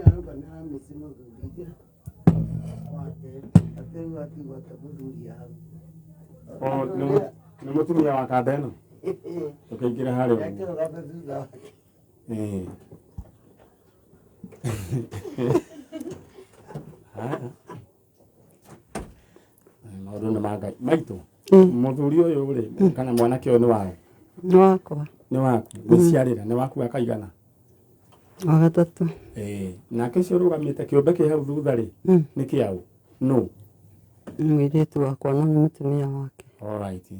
S6: arauga nĩ aramĩci mũthuri wake, atĩ rĩu atigwo ta mũthuri hau.
S1: Nĩ mũtumia wa kanda ĩno? Ũkĩingĩra harĩa ũguo.
S6: Akĩrũgama thutha wake.
S1: Haya. Maũndũ nĩ ma Ngai. Maitũ, mũthuri ũyũ rĩ, kana mwanake ũyũ nĩ waũ?
S3: Nĩ wakwa.
S1: Nĩ waku? Gwĩciarĩra, nĩ waku akaigana?
S3: Wa gatatũ.
S1: Nake ũcio ũrũgamĩte kĩũmbe kĩ hau thutha rĩ, nĩ kĩaũ? Nũ?
S3: Mũirĩtu wakwa no nĩ mũtumia wake.
S1: Alright.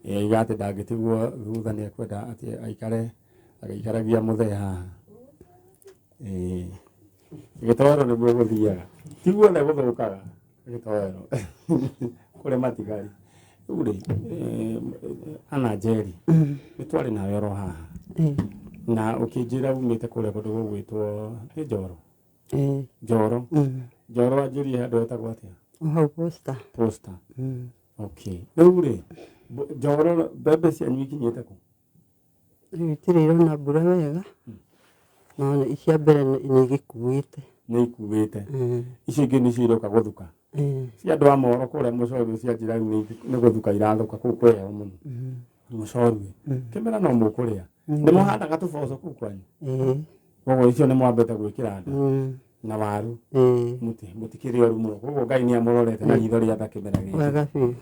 S1: Aiga atĩ ndangĩtigwo thutha, nĩ ekwenda atĩ aikare agĩikaragia mũthee haha. Gĩtoero nĩguo gũthiaga. Ti guothe gũthũkaga gĩtoero. Kũrĩ matigari. Rĩu rĩ, Ana Njeri, nĩ twarĩ nawe oro haha. Na ũkĩnjĩra umĩte kũrĩa kũndũ gũgwĩtwo nĩ Njoro? Njoro. Njoro wanjĩrire handũ hetagwo atĩa?
S3: Hau Posta.
S1: Posta. Okay. Rĩu rĩ, Njoro mbembe cianyu ikinyĩte kũ?
S3: Rĩu itirĩ irona mbura wega. No icia mbere nĩ igĩkuĩte.
S1: Nĩ ikuĩte. Icio ingĩ nĩcio iroka gũthuka. Cia andũ a Moro kũrĩa Mũcorue cia njĩra nĩ gũthuka irathuka kũu kwĩ heho mũno. Mũcorue. Kĩmera no mũkũrĩa. Nĩ mũhandaga tũboco kũu kwanyu? Koguo icio nĩ mwambĩte gwĩkĩra nda. Na waru. Mũtikĩrĩ oru mũno. Koguo Ngai nĩ amũrorete na ritho rĩa tha kĩmera gĩkĩ.
S3: Wega biũ.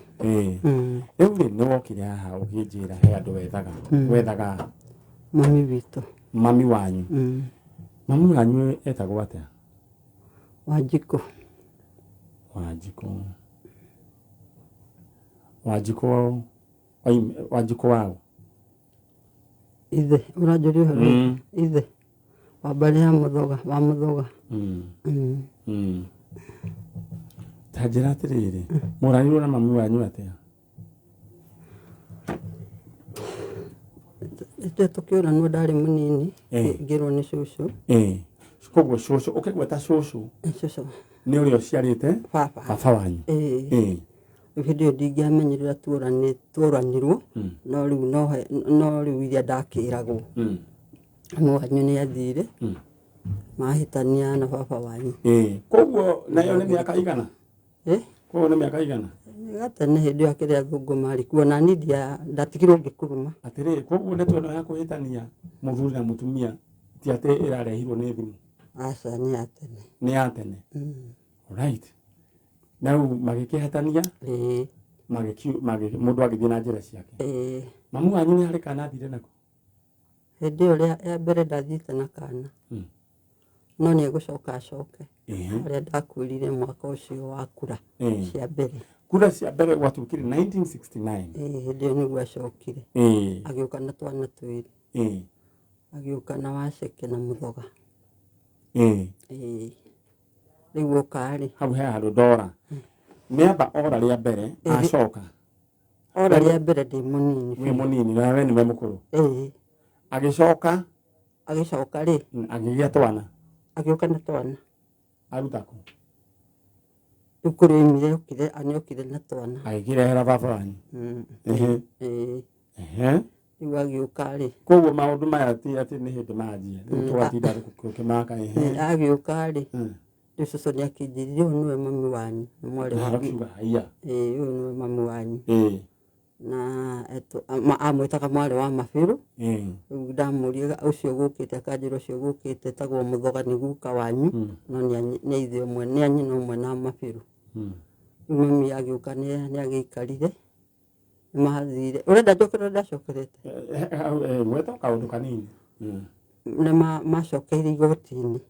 S1: Rĩu rĩ, nĩ wokire haha ũkĩnjĩra he andũ wethaga. Wethaga?
S3: Mami witũ.
S1: Mami wanyu. Mami wanyu etagwo atĩa?
S3: Wanjikũ.
S1: Wanjikũ. Wanjikũ Wanjikũ waũ?
S3: Ithe, ũranjũria ũhoro? Ithe wa mbarĩ ya Mũthoga, wa Mũthoga.
S1: Ta njĩra atĩrĩrĩ, mũranirwo na mami wanyu atĩa?
S3: Ithuĩ tũkĩũranwo ndarĩ mũnini, ngĩrwo nĩ cũcũ.
S1: Koguo cũcũ, ũkĩgweta cũcũ,
S3: Cũcũ.
S1: Nĩ ũrĩa ũciarĩte
S3: baba.
S1: Baba wanyu.
S3: Rĩu hĩndĩ ĩyo ndingĩamenyire ũrĩa tuoranirwo, no rĩu no rĩu iria ndakĩragwo. Mami wanyu nĩ athire, mahĩtania na baba wanyu.
S1: Koguo nayo nĩ mĩaka igana? Koguo nĩ mĩaka igana?
S3: Gatene hĩndĩ ĩyo akĩrĩ athũngũ marĩ kuo, na niĩ ndatigirwo ngĩkuruma.
S1: Atĩrĩrĩ, koguo ndeto ĩno ya kũhĩtania mũthuri na mũtumia ti atĩ ĩrarehirwo nĩ thimũ?
S3: Aca, nĩ ya tene.
S1: Nĩ ya tene. Right. Na rĩu magĩkĩhĩtania? Mũndũ agĩthiĩ na njĩra ciake. Mamu wanyu nĩ harĩ kana athire nako?
S3: Hĩndĩ ĩyo ya mbere ndathiĩte na kana. No nĩ egũcoka acoke. Harĩa ndakuĩrire mwaka ũcio wa kura cia mbere.
S1: Kura cia mbere gwatuĩkire 1969.
S3: Hĩndĩ ĩyo nĩguo acokire. Agĩũka na twana twĩrĩ. Agĩũka na Waceke na Mũthoga. Rĩu oka rĩ.
S1: Hau he handũ ndora. Nĩamba ora rĩa mbere acoka.
S3: Ora rĩa mbere ndĩ mũnini.
S1: Wĩ mũnini na we nĩwe mũkũrũ. Agĩcoka.
S3: Agĩcoka rĩ.
S1: Agĩgĩa twana.
S3: Agĩũka na twana.
S1: Aruta kũ?
S3: Rĩu kũrĩa oimire okire, nĩokire na twana.
S1: Agĩkĩrehera baba wanyu.
S3: Rĩu agĩũka rĩ.
S1: Koguo maũndũ maya ti atĩ nĩ hĩndĩ manjia. Rĩu tũgatinda tũkĩmaka.
S3: Agĩũka rĩ. Rĩu cũcũ nĩakĩnjĩrire ũyũ nĩwe mami wanyu. Nĩ mwarĩ wa
S1: Akiuga haiya.
S3: Ũyũ nĩwe mami wanyu. Na amwĩtaga mwarĩ wa Mabĩrũ. Rĩu ndamũria ũcio gũkĩte, akanjĩra ũcio gũkĩte etagwo Mũthoga nĩ guka wanyu, no nĩ ithe ũmwe, nĩ a nyina ũmwe na Mabĩrũ. Rĩu mami agĩũka nĩ agĩikarire, nĩ mathire. Ũrenda njokere ũrĩa ndacokerete?
S1: Gweta kaũndũ kanini.
S3: Nĩ macokeire igoti-inĩ.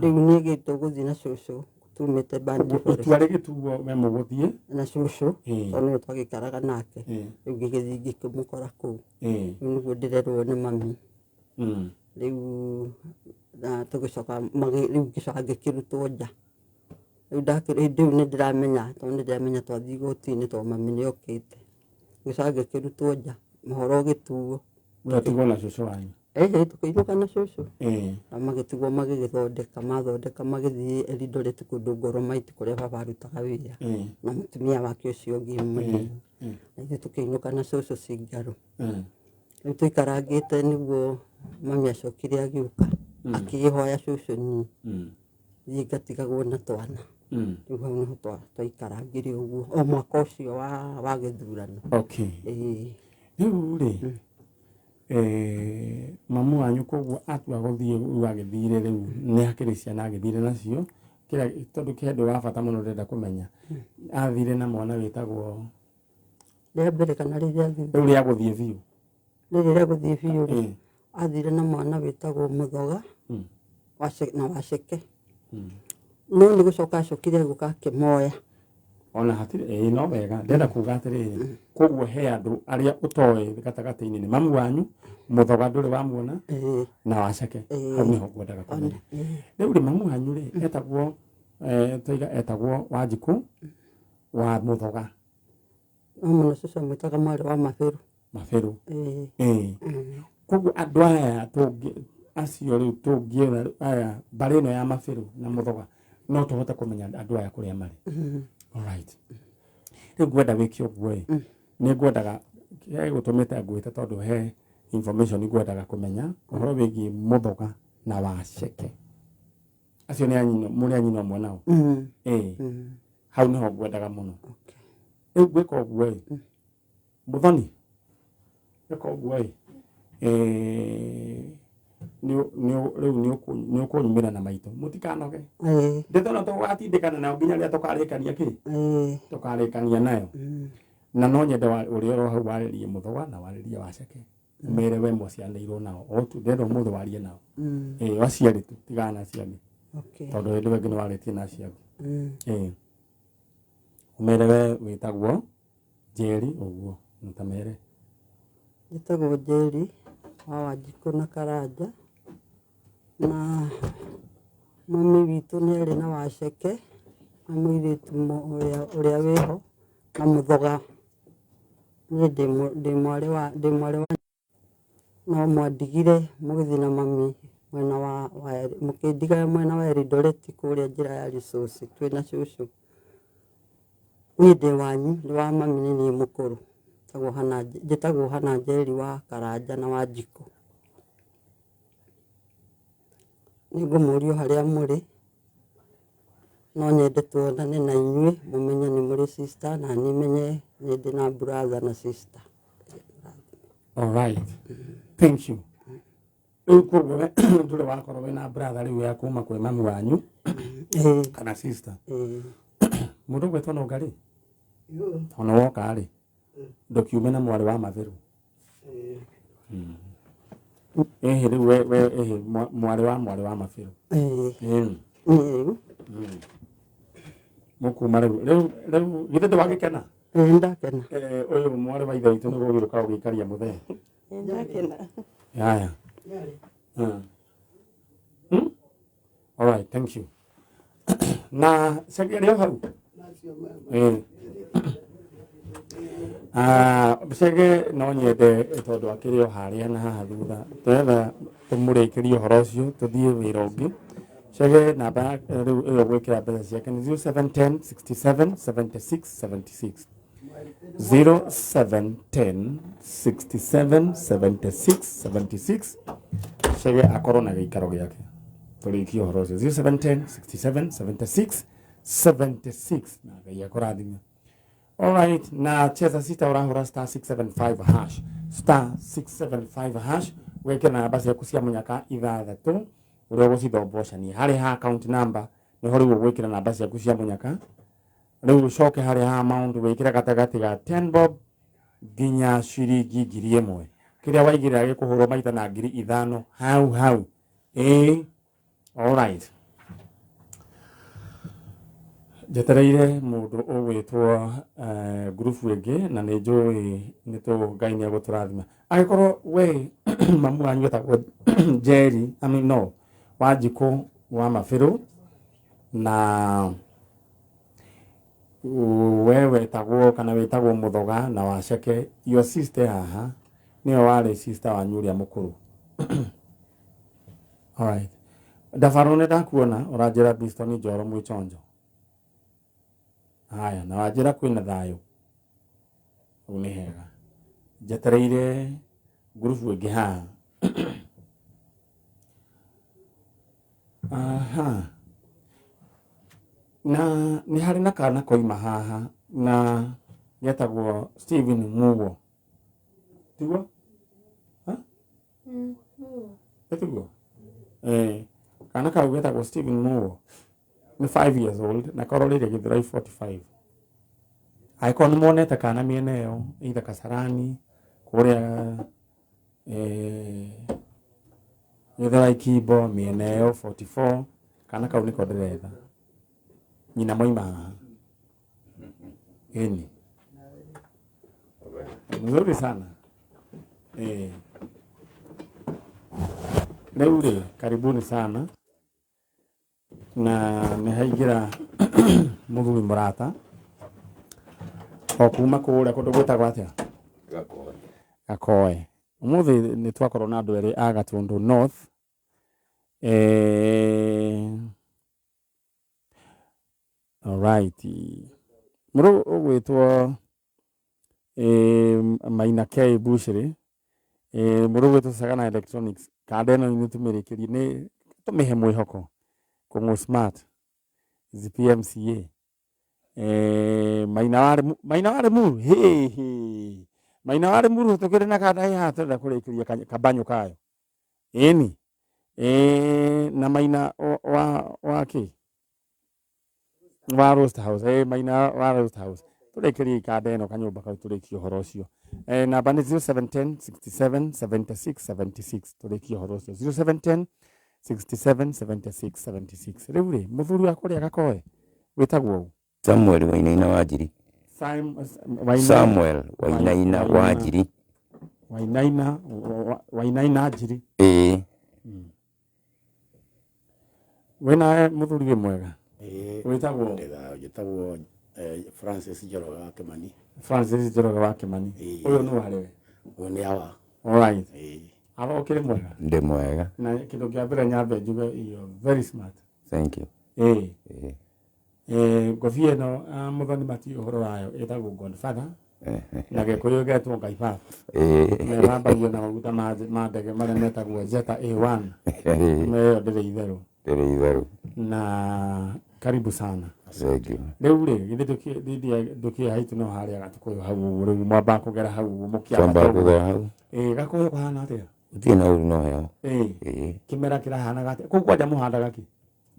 S3: Rĩu niĩ gĩtwo gũthiĩ na cũcũ tumĩte Bandi Forest.
S1: Itua rĩgĩtuo we mũgũthiĩ
S3: na cũcũ, tondũ nĩwe twagĩikaraga nake. Rĩu ngĩgĩthiĩ ngĩkĩmũkora kũu. Rĩu nĩguo ndĩrerwo nĩ mami. Rĩu na tũgĩcoka rĩu ngĩcoka ngĩkĩrutwo nja. Rĩu hĩndĩ ĩyo nĩ ndĩramenya, tondũ nĩ ndĩramenya twathiĩ igoti-inĩ tondũ mami nĩ okĩte. Ngĩcoka ngĩkĩrutwo nja, ũhoro ũgĩtuo.
S1: Ũgatigwo na cũcũ wanyu.
S3: Tũkĩinũka na cũcũ. Na magĩtigwo magĩgĩthondeka, mathondeka magĩthiĩ Eldoret kũndũ Ngoromaiti kũrĩa baba arutaga wĩra. Na mũtumia wake ũcio ũngĩ mũnini. Na ithuĩ tũkĩinũka na cũcũ Singarũ. Rĩu tũikarangĩte nĩguo mami acokire agĩũka, akĩhoya cũcũ niĩ. Thiĩ ngatigagwo na twana. Rĩu hau nĩho twaikarangire ũguo o mwaka ũcio wa gĩthurano.
S1: Rĩu rĩ, mamu wanyu koguo atua gũthiĩ rĩu agĩthire rĩu nĩ akĩrĩ ciana agĩthire nacio, kĩrĩa tondũ kĩ ũndũ wa bata mũno ndĩrenda kũmenya. Athire na mwana wĩtagwo
S3: Rĩa mbere kana rĩrĩa thutha?
S1: Rĩu rĩa gũthiĩ biũ.
S3: Rĩrĩ rĩa gũthiĩ biũ rĩ, athire na mwana wĩtagwo Mũthoga na Waceke. No nĩ gũcoka acokire agĩũka akĩmoya.
S1: Ona hatirĩ, no wega, ndĩrenda kuga atĩrĩrĩ, koguo he andũ arĩa ũtoĩ gatagatĩ-inĩ nĩ mamu wanyu, Mũthoga ndũrĩ wamuona, na Waceke. Hau nĩho ngwendaga kũmenya. Rĩu rĩ, mamu wanyu rĩ, etagwo, twaiga etagwo Wanjikũ wa Mũthoga.
S3: No mũno cũcũ amwĩtaga mwarĩ wa Mabĩrũ.
S1: Mabĩrũ. Koguo andũ aya acio rĩu tũngĩetha aya mbarĩ ĩno ya Mabĩrũ na Mũthoga, no tũhote kũmenya andũ aya kũrĩa marĩ. Alright. Rĩu ngwenda wĩke ũguo ĩ, nĩ ngwendaga kĩrĩa gĩgũtũmĩte ngwĩte tondũ he information ngwendaga kũmenya ũhoro wĩgiĩ Mũthoga na Waceke. Acio nĩ anyina, mũrĩ anyina ũmwe nao. Hau nĩho ngwendaga mũno. Rĩu ngwĩka ũguo ĩ, Mũthoni, gwĩka ũguo ĩ, rĩu nĩ ũkũnyumĩra na maitũ, mũtikanoge. Ndeto ĩno tũgatindĩkana nayo nginya rĩrĩa tũkarĩkania kĩ? Tũkarĩkania nayo. Na no nyende ũrĩa ũrĩ hau warĩrie Mũthoga na warĩrie Waceke. Ũmere we mwacianĩirwo nao. O tu ndĩrenda ũmũthĩ warie nao. Ĩĩ aciari tu tigana na acio angĩ.
S6: Okay.
S1: Tondũ hĩndĩ ĩyo ĩngĩ nĩ warĩtie na acio angĩ. Ĩĩ. Ũmere we wĩtagwo Njeri ũguo ta mere.
S6: Njĩtagwo Njeri wa Wanjikũ na Karanja na mami witũ nĩ arĩ na waceke na mũirĩtu ũrĩa wĩho na mũthoga. Niĩ ndĩ mwarĩ wa ndĩ mwarĩ wa no mwandigire mũgĩthiĩ na mami mwena wa mũkĩndiga mwena wa Eldoret kũrĩa njĩra ya Resource twĩna cũcũ. Niĩ ndĩ wanyu ndĩ wa mami nĩ niĩ mũkũrũ. Njĩtagwo Hana Njeri wa Karanja na Wanjikũ. Nĩngũmũria harĩa mũrĩ, no nyende tuonane na inyuĩ mũmenye nĩ mũrĩ sister na niĩ menye nĩ ndĩ na brother na sister.
S1: All right. Thank you. Rĩu koguo we ndũrĩ wakorwo wĩna brother rĩu ya kuma kwĩ mami wanyu kana sister. Mũndũ ũgwĩtwo Nonga rĩ, ona woka rĩ, ndũkiume na mwarĩ wa Matheru. Ĩhĩ rĩu we we ĩhĩ mwarĩ wa mwarĩ wa Matheru.
S6: Ĩĩ. Niĩ rĩu.
S1: Mũkuma rĩu rĩu rĩu githĩ ndwagĩkena?
S6: Ĩĩ ndakena.
S1: Ũyũ mwarĩ wa ithe witũ nĩ gũgĩũka gũgĩikaria mũthee.
S3: Ndakena.
S1: Haya. All right, thank you. Na Chege rĩo hau? Chege no nyende tondũ akĩrĩ o harĩa na haha thutha twetha tũmũrĩkĩrie ũhoro ũcio tũthiĩ wĩra ũngĩ. Chege namba rĩu ĩyo gwĩkĩra mbeca ciake nĩ 0710 67 76 76. 0710 67 76 76. Chege akorwo na gĩikaro gĩake tũrĩkie ũhoro ũcio 0710 67 76 76 na Ngai akũrathime. All right, na cheza sita ũrahũra star 675 hash star 675 hash wekĩra namba ciaku cia mũnyaka ithathatũ ũrĩa ũgũcithombocania harĩ ha account number nĩho rĩu ũgwĩkĩra namba ciaku cia mũnyaka rĩu ũcoke harĩ ha amount wĩkĩre gatagatĩ ga 10 bob nginya ciringi 1000 kĩrĩa waigĩrĩra gĩkũhũrwo maita na 5000 hau hau. Ĩĩ, all right. Njetereire mũndũ ũgwĩtwo ngurubu ĩngĩ na nĩ njũĩ nĩ tũ Ngai nĩ egũtũrathima. Angĩkorwo we mamu wanyu etagwo Njeri, I mean no, Wanjikũ wa Mabĩrũ na we wetagwo kana wĩtagwo Mũthoga na Waceke, your sister haha nĩwe warĩ sister wanyu ũrĩa mũkũrũ. All right. Ndabarũ nĩ ndakuona ũranjĩra Biston Njoro mwĩchonjo. Haya, na wanjĩra kwĩna thayũ. Ũũ nĩ hega. Njetereire ngurubu ĩngĩ haha. Aha. Na nĩ harĩ na kana koima haha na getagwo Stephen Mugo. Tiguo? Ha? Tiguo? Kana kau getagwo Stephen Mugo. Nĩ 5 years old na karorire Githurai 45. Angĩkorwo nĩ monete kana mĩena ĩyo either Kasarani kũrĩa Githurai Kimbo mĩena ĩyo 44 kana kau nĩko ndĩretha. Nyina moima haha. Ĩni. Mzuri sana. Rĩu rĩ, karibuni sana. Na nĩ haingĩra mũthuri mũrata o kuma kũrĩa kũndũ gwĩtagwo atĩa? Gakoe. Ũmũthĩ nĩ twakorwo na andũ erĩ a Gatũndũ North. All right. Mũndũ ũgwĩtwo Maina K Bushiri, mũndũ ũgwĩtwo Sagana Electronics, kanda ĩno nĩ tũmĩrĩkĩrie nĩ tũmĩhe mwĩhoko. Kũng'ũ Smart, ZPMCA. Maina wa Limuru, hĩ Maina wa Limuru tũkĩrĩ na kanda ĩ haha tũrenda kũrĩkĩria kabanyo kayo. Ĩni. Na Maina wa kĩ? Wa Roast House. Maina wa Roast House. Tũrĩkĩrie ikanda ĩno kanyũmba kau tũrĩkie ũhoro ũcio. Namba nĩ 0710 67 76 76 tũrĩkie ũhoro ũcio. 0710 67 76 76. Rĩu rĩ, mũthuri wa kũrĩa Gakoe wĩtagwo ũ?
S8: Samuel Wainaina Wanjiri. Samuel Wainaina Wanjiri.
S1: Wainaina Wainaina Njiri.
S8: Ĩĩ.
S1: Wĩna mũthuri wĩ mwega?
S9: Ĩĩ.
S1: Wĩtagwo?
S9: Njĩtagwo Francis Njoroge wa Kĩmani.
S1: Francis Njoroge wa Kĩmani. Ũyũ nĩ warĩ we?
S9: Ũyũ nĩ awa.
S1: All right.
S9: Ĩĩ.
S1: Awa ũkĩrĩ mwega?
S8: Ndĩ mwega.
S1: Na kĩndũ kĩa mbere nyambe njuge you're very smart.
S8: Thank you.
S1: Ĩĩ.
S8: Ĩĩ.
S1: Ngobia ĩno mũthoni mati ũhoro wayo ĩtagwo Godfather na gĩkũyũ ĩgetwo Ngai Baba.
S8: Ĩĩ.
S1: Na ĩthambagio na maguta ma ndege marĩa metagwo Jetta A1. Ĩyo ndĩrĩ itherũ.
S8: Ndĩrĩ itherũ.
S1: Na karibu sana.
S8: Thank you.
S1: Rĩu rĩ, githĩ ndũkĩe haitu no harĩa Gatukũyũ hau ũguo rĩu mwambaga kũgera hau ũguo mũkĩambata
S8: Twambaga
S1: ũguo.
S8: kũgera hau.
S1: Ĩĩ, Gakũyũ kũhana atĩa?
S8: Gũtirĩ na ũru no heho.
S1: Ĩĩ.
S8: Ĩĩ.
S1: Kĩmera kĩrahanaga atĩa? Kũu kwanja mũhandaga kĩ?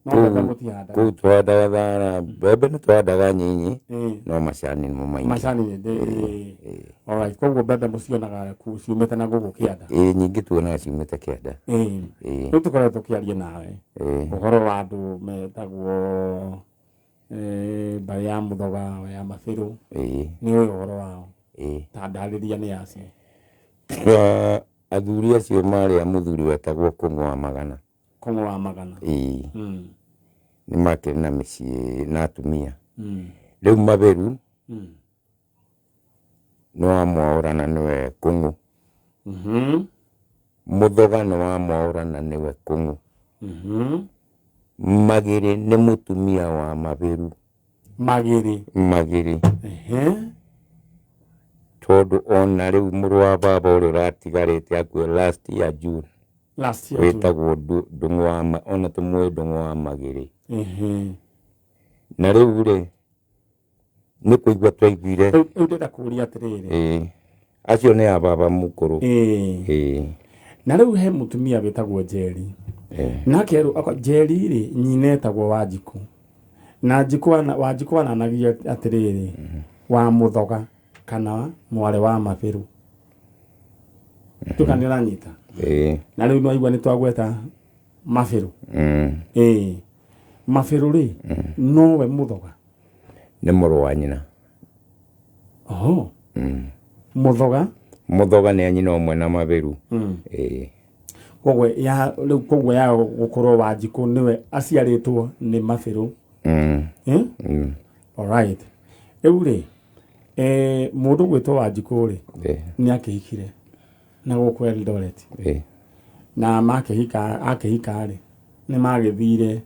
S1: No mbembe mũtihandaga.
S8: Kũu tũhandaga thara, mbembe nĩ tũhandaga nyinyi,
S1: Ĩĩ.
S8: no macani nĩmo maingĩ.
S1: Macani nĩ ĩĩ. Alright, koguo mbembe mũcionaga kũ ciumĩte na gũkũ kĩanda.
S8: Ĩĩ, nyingĩ tuonaga ciumĩte kĩanda.
S1: Ĩĩ.
S8: Ĩĩ.
S1: Rĩu tũkoretwo tũkĩaria nawe
S8: Ĩĩ.
S1: ũhoro wa andũ metagwo mbarĩ ya Mũthoga ya Mabĩrũ.
S8: Ĩĩ.
S1: Nĩ ũĩ ũhoro wao.
S8: Ĩĩ.
S1: Ta ndarĩria nĩ acio.
S8: Athuri acio marĩ a mũthuri wetagwo Kũng'ũ wa Magana.
S1: Kũng'ũ wa Magana.
S8: Ĩĩ. Nĩ makĩrĩ na mĩciĩ na atumia. Rĩu Mabĩru nĩ wa Mwaũra na nĩwe Kũng'ũ. Mũthoga nĩ wa Mwaũra na nĩwe Kũng'ũ. Magĩrĩ nĩ mũtumia wa Mabĩru.
S1: Magĩrĩ.
S8: Magĩrĩ. Tondũ ona rĩu mũrũ wa baba ũrĩa ũratigarĩte akue last year June.
S1: Last year June.
S8: Wĩtagwo Ndũng'ũ wa ona tũmũĩ Ndũng'ũ wa Magĩrĩ. Na rĩu rĩ, nĩ kũigua twaiguire.
S1: Rĩu ndĩrenda kũũria atĩrĩrĩ.
S8: Ĩĩ. Acio nĩ a baba mũkũrũ.
S1: Ĩĩ.
S8: Ĩĩ.
S1: Na rĩu he mũtumia wĩtagwo Njeri. Nake rĩu Njeri rĩ, nyina etagwo Wanjikũ. Na Wanjikũ ananagia atĩrĩrĩ, wa Mũthoga kana mwarĩ wa Mabĩrũ. Tuka nĩ ũranyita?
S8: Ĩĩ.
S1: Na rĩu nĩwaigua nĩ twagweta Mabĩrũ. Ĩĩ. Mabĩrũ rĩ, nowe Mũthoga.
S8: Nĩ mũrũ wa nyina.
S1: Oho. Mũthoga?
S8: Mũthoga nĩ a nyina ũmwe na Mabĩru. Ĩĩ.
S1: Koguo ya rĩu koguo ya gũkorwo Wanjikũ nĩwe aciarĩtwo nĩ Mabĩrũ. Alright. Rĩu rĩ, mũndũ gwĩtwo Wanjikũ rĩ, nĩ akĩhikire na gũkũ Eldoret. Na makĩhika, akĩhika rĩ, nĩ magĩthire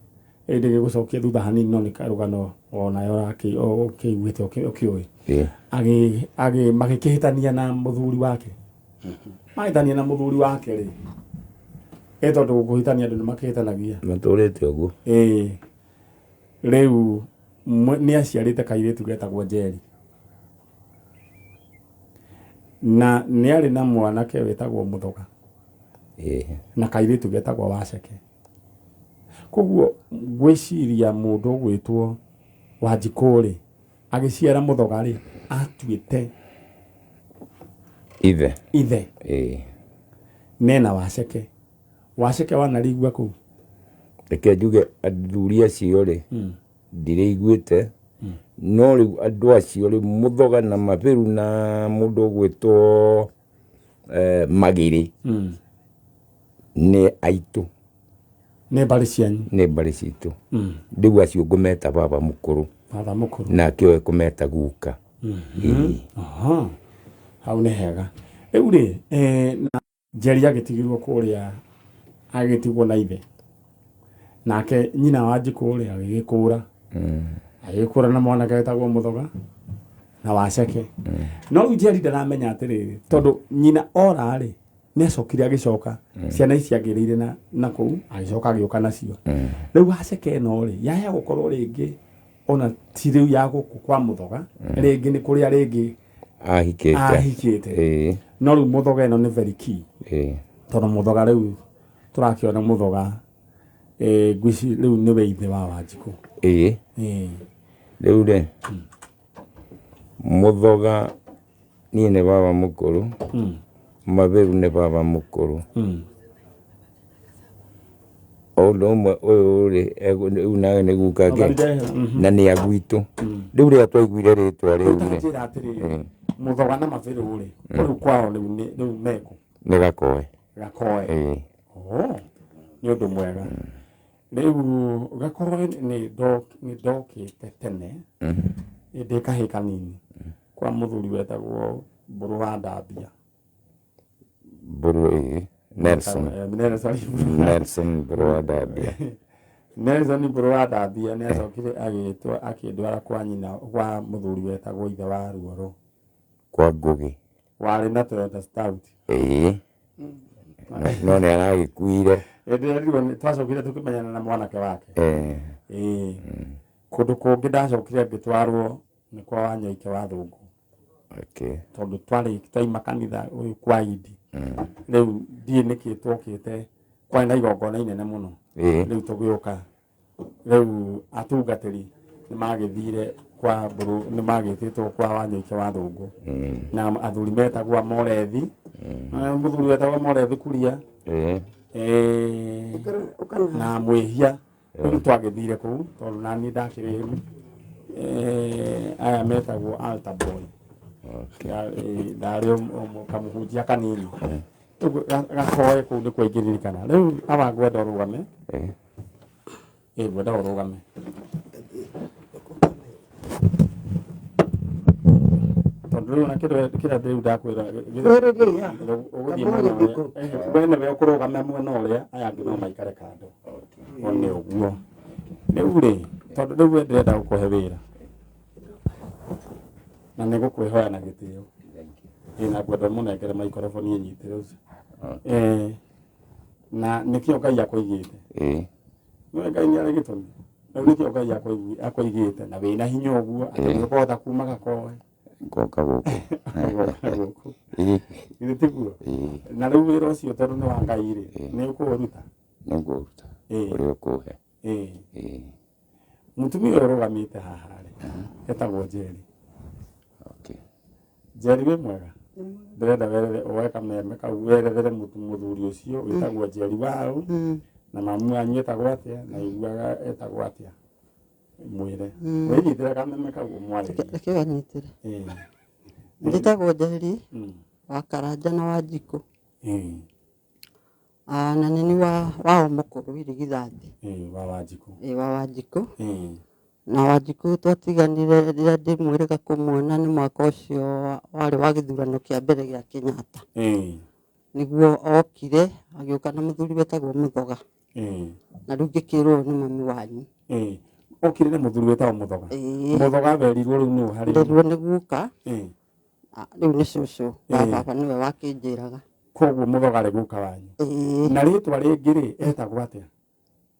S1: ĩndĩ gĩgũcokia thutha hanini no nĩ karũgano onayo ũkĩiguĩte ũkĩũĩ. Magĩkĩhĩtania na mũthuri wake. Mahĩtania na mũthuri wake rĩ, tondũ kũhĩtania andũ nĩ makĩhĩtanagia.
S8: Matũrĩte ũguo.
S1: Ĩĩ. Rĩu nĩ aciarĩte kairĩtu getagwo Njeri. Na nĩ arĩ na mwanake wĩtagwo Mũthoga. Na kairĩtu getagwo Waceke. Koguo ngwĩciria mũndũ ũgwĩtwo Wanjikũ rĩ, agĩciara Mũthoga rĩ, atuĩte
S8: ithe.
S1: Ithe.
S8: Ĩĩ.
S1: Nena Waceke. Waceke wanarigua kũu?
S8: Reke njuge athuri acio rĩ, ndirĩiguĩte. No rĩu andũ acio rĩu Mũthoga na Mabĩru na mũndũ ũgwĩtwo Magĩrĩ nĩ aitũ.
S1: Nĩ mbarĩ cianyu?
S8: Nĩ mbarĩ citũ. Rĩu acio ngũmeta baba mũkũrũ.
S1: Baba mũkũrũ.
S8: Nake ũyũ kũmeta guka.
S1: Aha. Hau nĩ hega. Rĩu rĩ, na Njeri agĩtigirwo kũrĩa, agĩtigwo na ithe. Nake nyina wa Wanjikũ rĩ, agĩgĩkũra. Agĩgĩkũra na mwanake wetagwo Mũthoga na Waceke. No rĩu Njeri ndaramenya atĩrĩrĩ, tondũ nyina ora rĩ, nĩ acokire agĩcoka. Ciana ici agĩrĩire na kũu, agĩcoka agĩũka nacio. Rĩu Waceke ĩno rĩ, yaya gũkorwo rĩngĩ ona ti rĩu ya gũkũ kwa Mũthoga, rĩngĩ nĩ kũrĩa rĩngĩ
S8: Ahikĩte.
S1: Ahikĩte. No rĩu Mũthoga ĩno nĩ very key. Tondũ Mũthoga rĩu tũrakĩona Mũthoga, ngwĩci rĩu nĩwe ithe wa Wanjikũ.
S8: Rĩu rĩ,
S10: Mũthoga niĩ nĩ baba mũkũrũ. Maberu nĩ baba mũkũrũ. O ũndũ ũmwe ũyũ rĩ, rĩu nawe nĩ guka kĩ? Na nĩ a gwitũ. Rĩu rĩrĩa twaiguire rĩtwa rĩu rĩ.
S1: Njĩra atĩrĩrĩ, Mũthoga na Maberu rĩ, kũu kwao rĩu nĩ rĩu mekũ?
S10: Nĩ Gakoe.
S1: Gakoe.
S10: Ĩĩ.
S1: Oh, nĩ ũndũ mwega. Rĩu Gakoe nĩ ndokĩte tene ndĩ kahĩĩ kanini kwa mũthuri wetagwo Mbũrũ wa Ndambia.
S10: Mbũrũ ĩĩ. Nelson.
S1: Nelson.
S10: Nelson Mbũrũ wa Ndambia.
S1: Nelson Mbũrũ wa Ndambia nĩ acokire agĩtwo akĩndwara kwa nyina kwa mũthuri wetagwo ithe wa Ruoro.
S10: Kwa Ngũgĩ.
S1: Warĩ na Toyota Stout.
S10: Ĩĩ. No nĩ aragĩkuire.
S1: Ĩndĩ twacokire tũkĩmenyana na mwanake wake. Ĩĩ. Kũndũ kũngĩ ndacokire ngĩtwarwo nĩ kwa Wanyoike wa Thũngũ.
S10: Okay.
S1: Tondũ twarĩ twaima kanitha ũyũ kwa Idi. Rĩu ndiĩ nĩkĩ twokĩte kwarĩ na igongona inene mũno. Rĩu tũgĩũka. Rĩu atungatĩri nĩ magĩthire kwa Mbũrũ, nĩ magĩtĩtwo kwa Wanyoike wa Thũngũ. Na athuri metagwo Morethi. Mũthuri wetagwo Morethi Kuria. Na Mwĩhia. Rĩu twagĩthire kũu tondũ naniĩ ndakĩrĩ aya metagwo altar boy. Ndarĩ kamũhunjia kanini. Gakoe kũu nĩkuo ingĩririkana. Rĩu aba ngwenda ũrũgame. Ĩĩ ngwenda ũrũgame. Tondũ rĩu ona kĩrĩa rĩu ndakwĩra ũgũthiĩ mwena ũrĩa we nĩwe ũkũrũgama mwena ũrĩa aya angĩ no maikare kando. O nĩ ũguo. Rĩu rĩ, tondũ rĩu we ndĩrenda gũkũhe wĩra na nĩ gũkwĩhoya na gĩtĩo. Ĩĩ na ngwenda ũmũnengere maikoroboni ĩnyitĩre ũcio. Na nĩkĩo Ngai akũigĩte. Nĩwe Ngai nĩ arĩ gĩtũmi. Rĩu nĩkĩo Ngai akũigĩte na wĩna hinya ũguo atĩ nĩ ũkũhota kuma Gakoe.
S10: Ngoka gũkũ.
S1: Ngoka gũkũ. Githĩ tiguo? Na rĩu wĩra ũcio tondũ nĩ wa Ngai rĩ, nĩ ũkũũruta?
S10: Nĩ ngũũruta. Ũrĩa ũkũhe.
S1: Mũtumia ũyũ ũrũgamĩte haha rĩ, etagwo Njeri. Njeri wĩ mwega? Ndĩrenda werethe woe kameme kau werethere mũthuri ũcio wĩtagwo Njeri waũ na mamu wanyu etagwo atĩa na iguaga etagwo atĩa. Mwĩre. Wĩnyitĩre kameme kau ũmwarĩrie.
S6: Reke ganyitĩre. Njĩtagwo Njeri wa Karanja na wa Njikũ. Na nĩ wa mũkũrũ irigithathi.
S1: Wa Wanjikũ.
S6: Wa Wanjikũ. Na Wanjikũ twatiganire rĩrĩa ndĩmwĩrĩga kũmuona nĩ mwaka ũcio warĩ wa gĩthurano kĩa mbere gĩa Kenyatta. Nĩguo okire agĩũka na mũthuri wetagwo Mũthoga. Na rĩu ngĩkĩrwo nĩ mami wanyu.
S1: Okire na mũthuri wetagwo Mũthoga. Mũthoga werirwo rĩu nũ harĩ?
S6: Nderirwo nĩ guka. Rĩu nĩ cũcũ wa baba nĩwe wakĩnjĩraga.
S1: Koguo Mũthoga arĩ guka wanyu. Na rĩtwa rĩngĩ rĩ etagwo atĩa?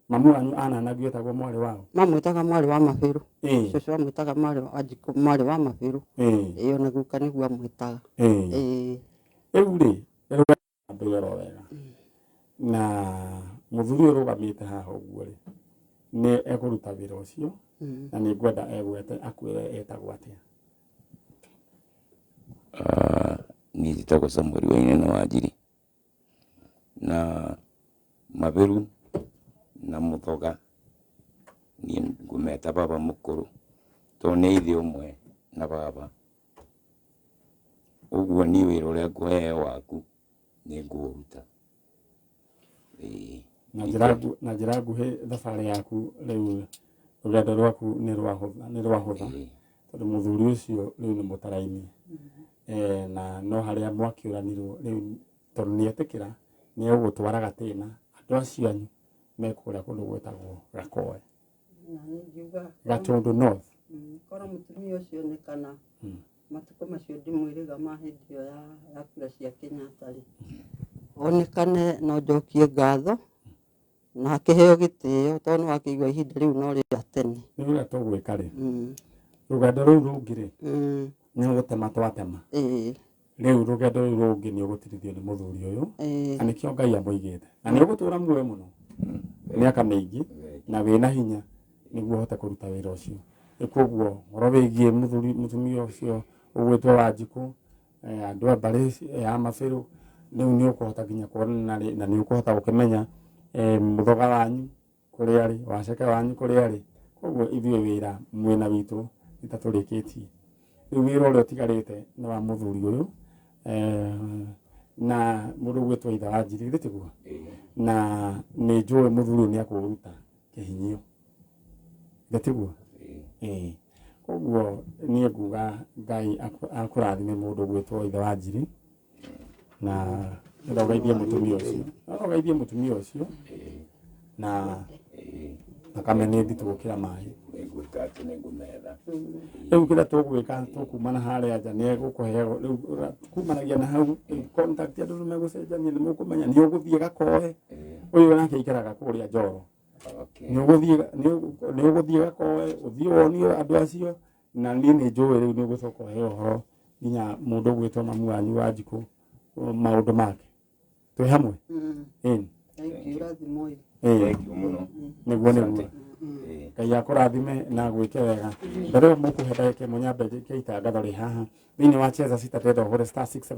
S1: Mamu wanyu ananagio etagwo mwarĩ wao?
S6: Mamwĩtaga mwarĩ wa Mabiru. Cũcũ amwĩtaga mwarĩ wa Njikũ, mwarĩ wa Mabiru. Ĩĩ ona guka nĩguo amwĩtaga.
S1: Rĩu rĩ, mbere oro wega. Na mũthuri ũyũ ũrũgamĩte haha ũguo rĩ, nĩ ekũruta wĩra ũcio na nĩ ngwenda egwete akwĩre etagwo atĩa.
S10: Niĩ njĩtagwo Samuel Wainaina Wanjiri na Mabiru na Mũthoga niĩ ngũmeta baba mũkũrũ tondũ nĩ ithe ũmwe na baba. Ũguo niĩ wĩra ũrĩa ngũheo waku nĩ ngũũruta.
S1: Na njĩra nguhĩ thabarĩ yaku rĩu rũgendo rwaku nĩ rwahũtha tondũ mũthuri ũcio rĩu nĩ mũtaraini. Na no harĩa mwakĩũranirwo rĩu tondũ nĩ etĩkĩra nĩ egũgũtwara gatĩna andũ acio anyu me kũrĩa kũndũ gwĩtagwo Gakoe. Gatũndũ North.
S6: Korwo mũtumia ũcio onekana matukũ macio ndĩmwĩrĩga ma hĩndĩ ĩyo ya kura cia Kenyatta rĩ, onekane no njokie ngatho na akĩheo gĩtĩo tondũ nĩ wakĩigua ihinda rĩu no rĩa tene.
S1: Nĩ ũrĩa tũgwĩka rĩ, rũgendo rũu rũngĩ rĩ, nĩ gũtema twatema. Rĩu rũgendo rũu rũngĩ nĩ ũgũtirithio nĩ mũthuri ũyũ na nĩkĩo Ngai amũigĩte na nĩ ũgũtũra muoyo mũno mĩaka mĩingĩ na wĩna hinya nĩguo ũhote kũruta wĩra ũcio. Koguo ũhoro wĩgiĩ mũthuri mũtumia ũcio Ũgwĩtwo Wanjikũ, andũ a mbarĩ ya Mabĩrũ, rĩu nĩ ũkũhota nginya kuonana na nĩ ũkũhota gũkĩmenya mũthoga wanyu kũrĩa arĩ, waceke wanyu kũrĩa arĩ. Koguo ithuĩ wĩra mwena witũ nĩ ta tũrĩkĩtie. Rĩu wĩra ũrĩa ũtigarĩte nĩ wa mũthuri ũyũ na mũndũ ũgwĩtwo ithe wa Njiri, githĩ tiguo? Na nĩ njũĩ mũthuri ũyũ nĩ akũruta kĩhinyio, githĩ tiguo? Ĩĩ. Koguo niĩ nguga Ngai akũrathime mũndũ ũgwĩtwo ithe wa Njiri, na nĩgetha ũgeithie mũtumia ũcio, no ũgeithie mũtumia ũcio na thakame nĩ nditũ gũkĩra maĩ.
S10: Nĩngwĩka atĩ nĩngũmetha.
S1: Rĩu kĩrĩa tũgwĩka tũkumana harĩa nja nĩ egũkũhe rĩu kumanagia na hau contact andũ nĩ megũcenjania, nĩ mũkũmenya nĩ ũgũthiĩ gakoe ũyũ nake aikaraga kũrĩa Njoro, nĩ ũgũthiĩ gakoe ũthiĩ wonie andũ acio, na niĩ nĩ njũĩ rĩu nĩ ũgũcoka ũhe ũhoro nginya mũndũ ũgwĩtwo mamu wanyu Wanjikũ maũndũ make. Twĩ hamwe? Ĩni.
S6: Thank you, ũrathimwo.
S10: Thank you mũno.
S1: Nĩguo nĩguo. Ngai akũrathime na gwĩke wega. Mbere ĩyo mũkũhe ndagĩka ĩmwe nyambe njĩke itangatho rĩ haha thĩinĩ wa Cheza Sita ndĩrenda ũhũre star 6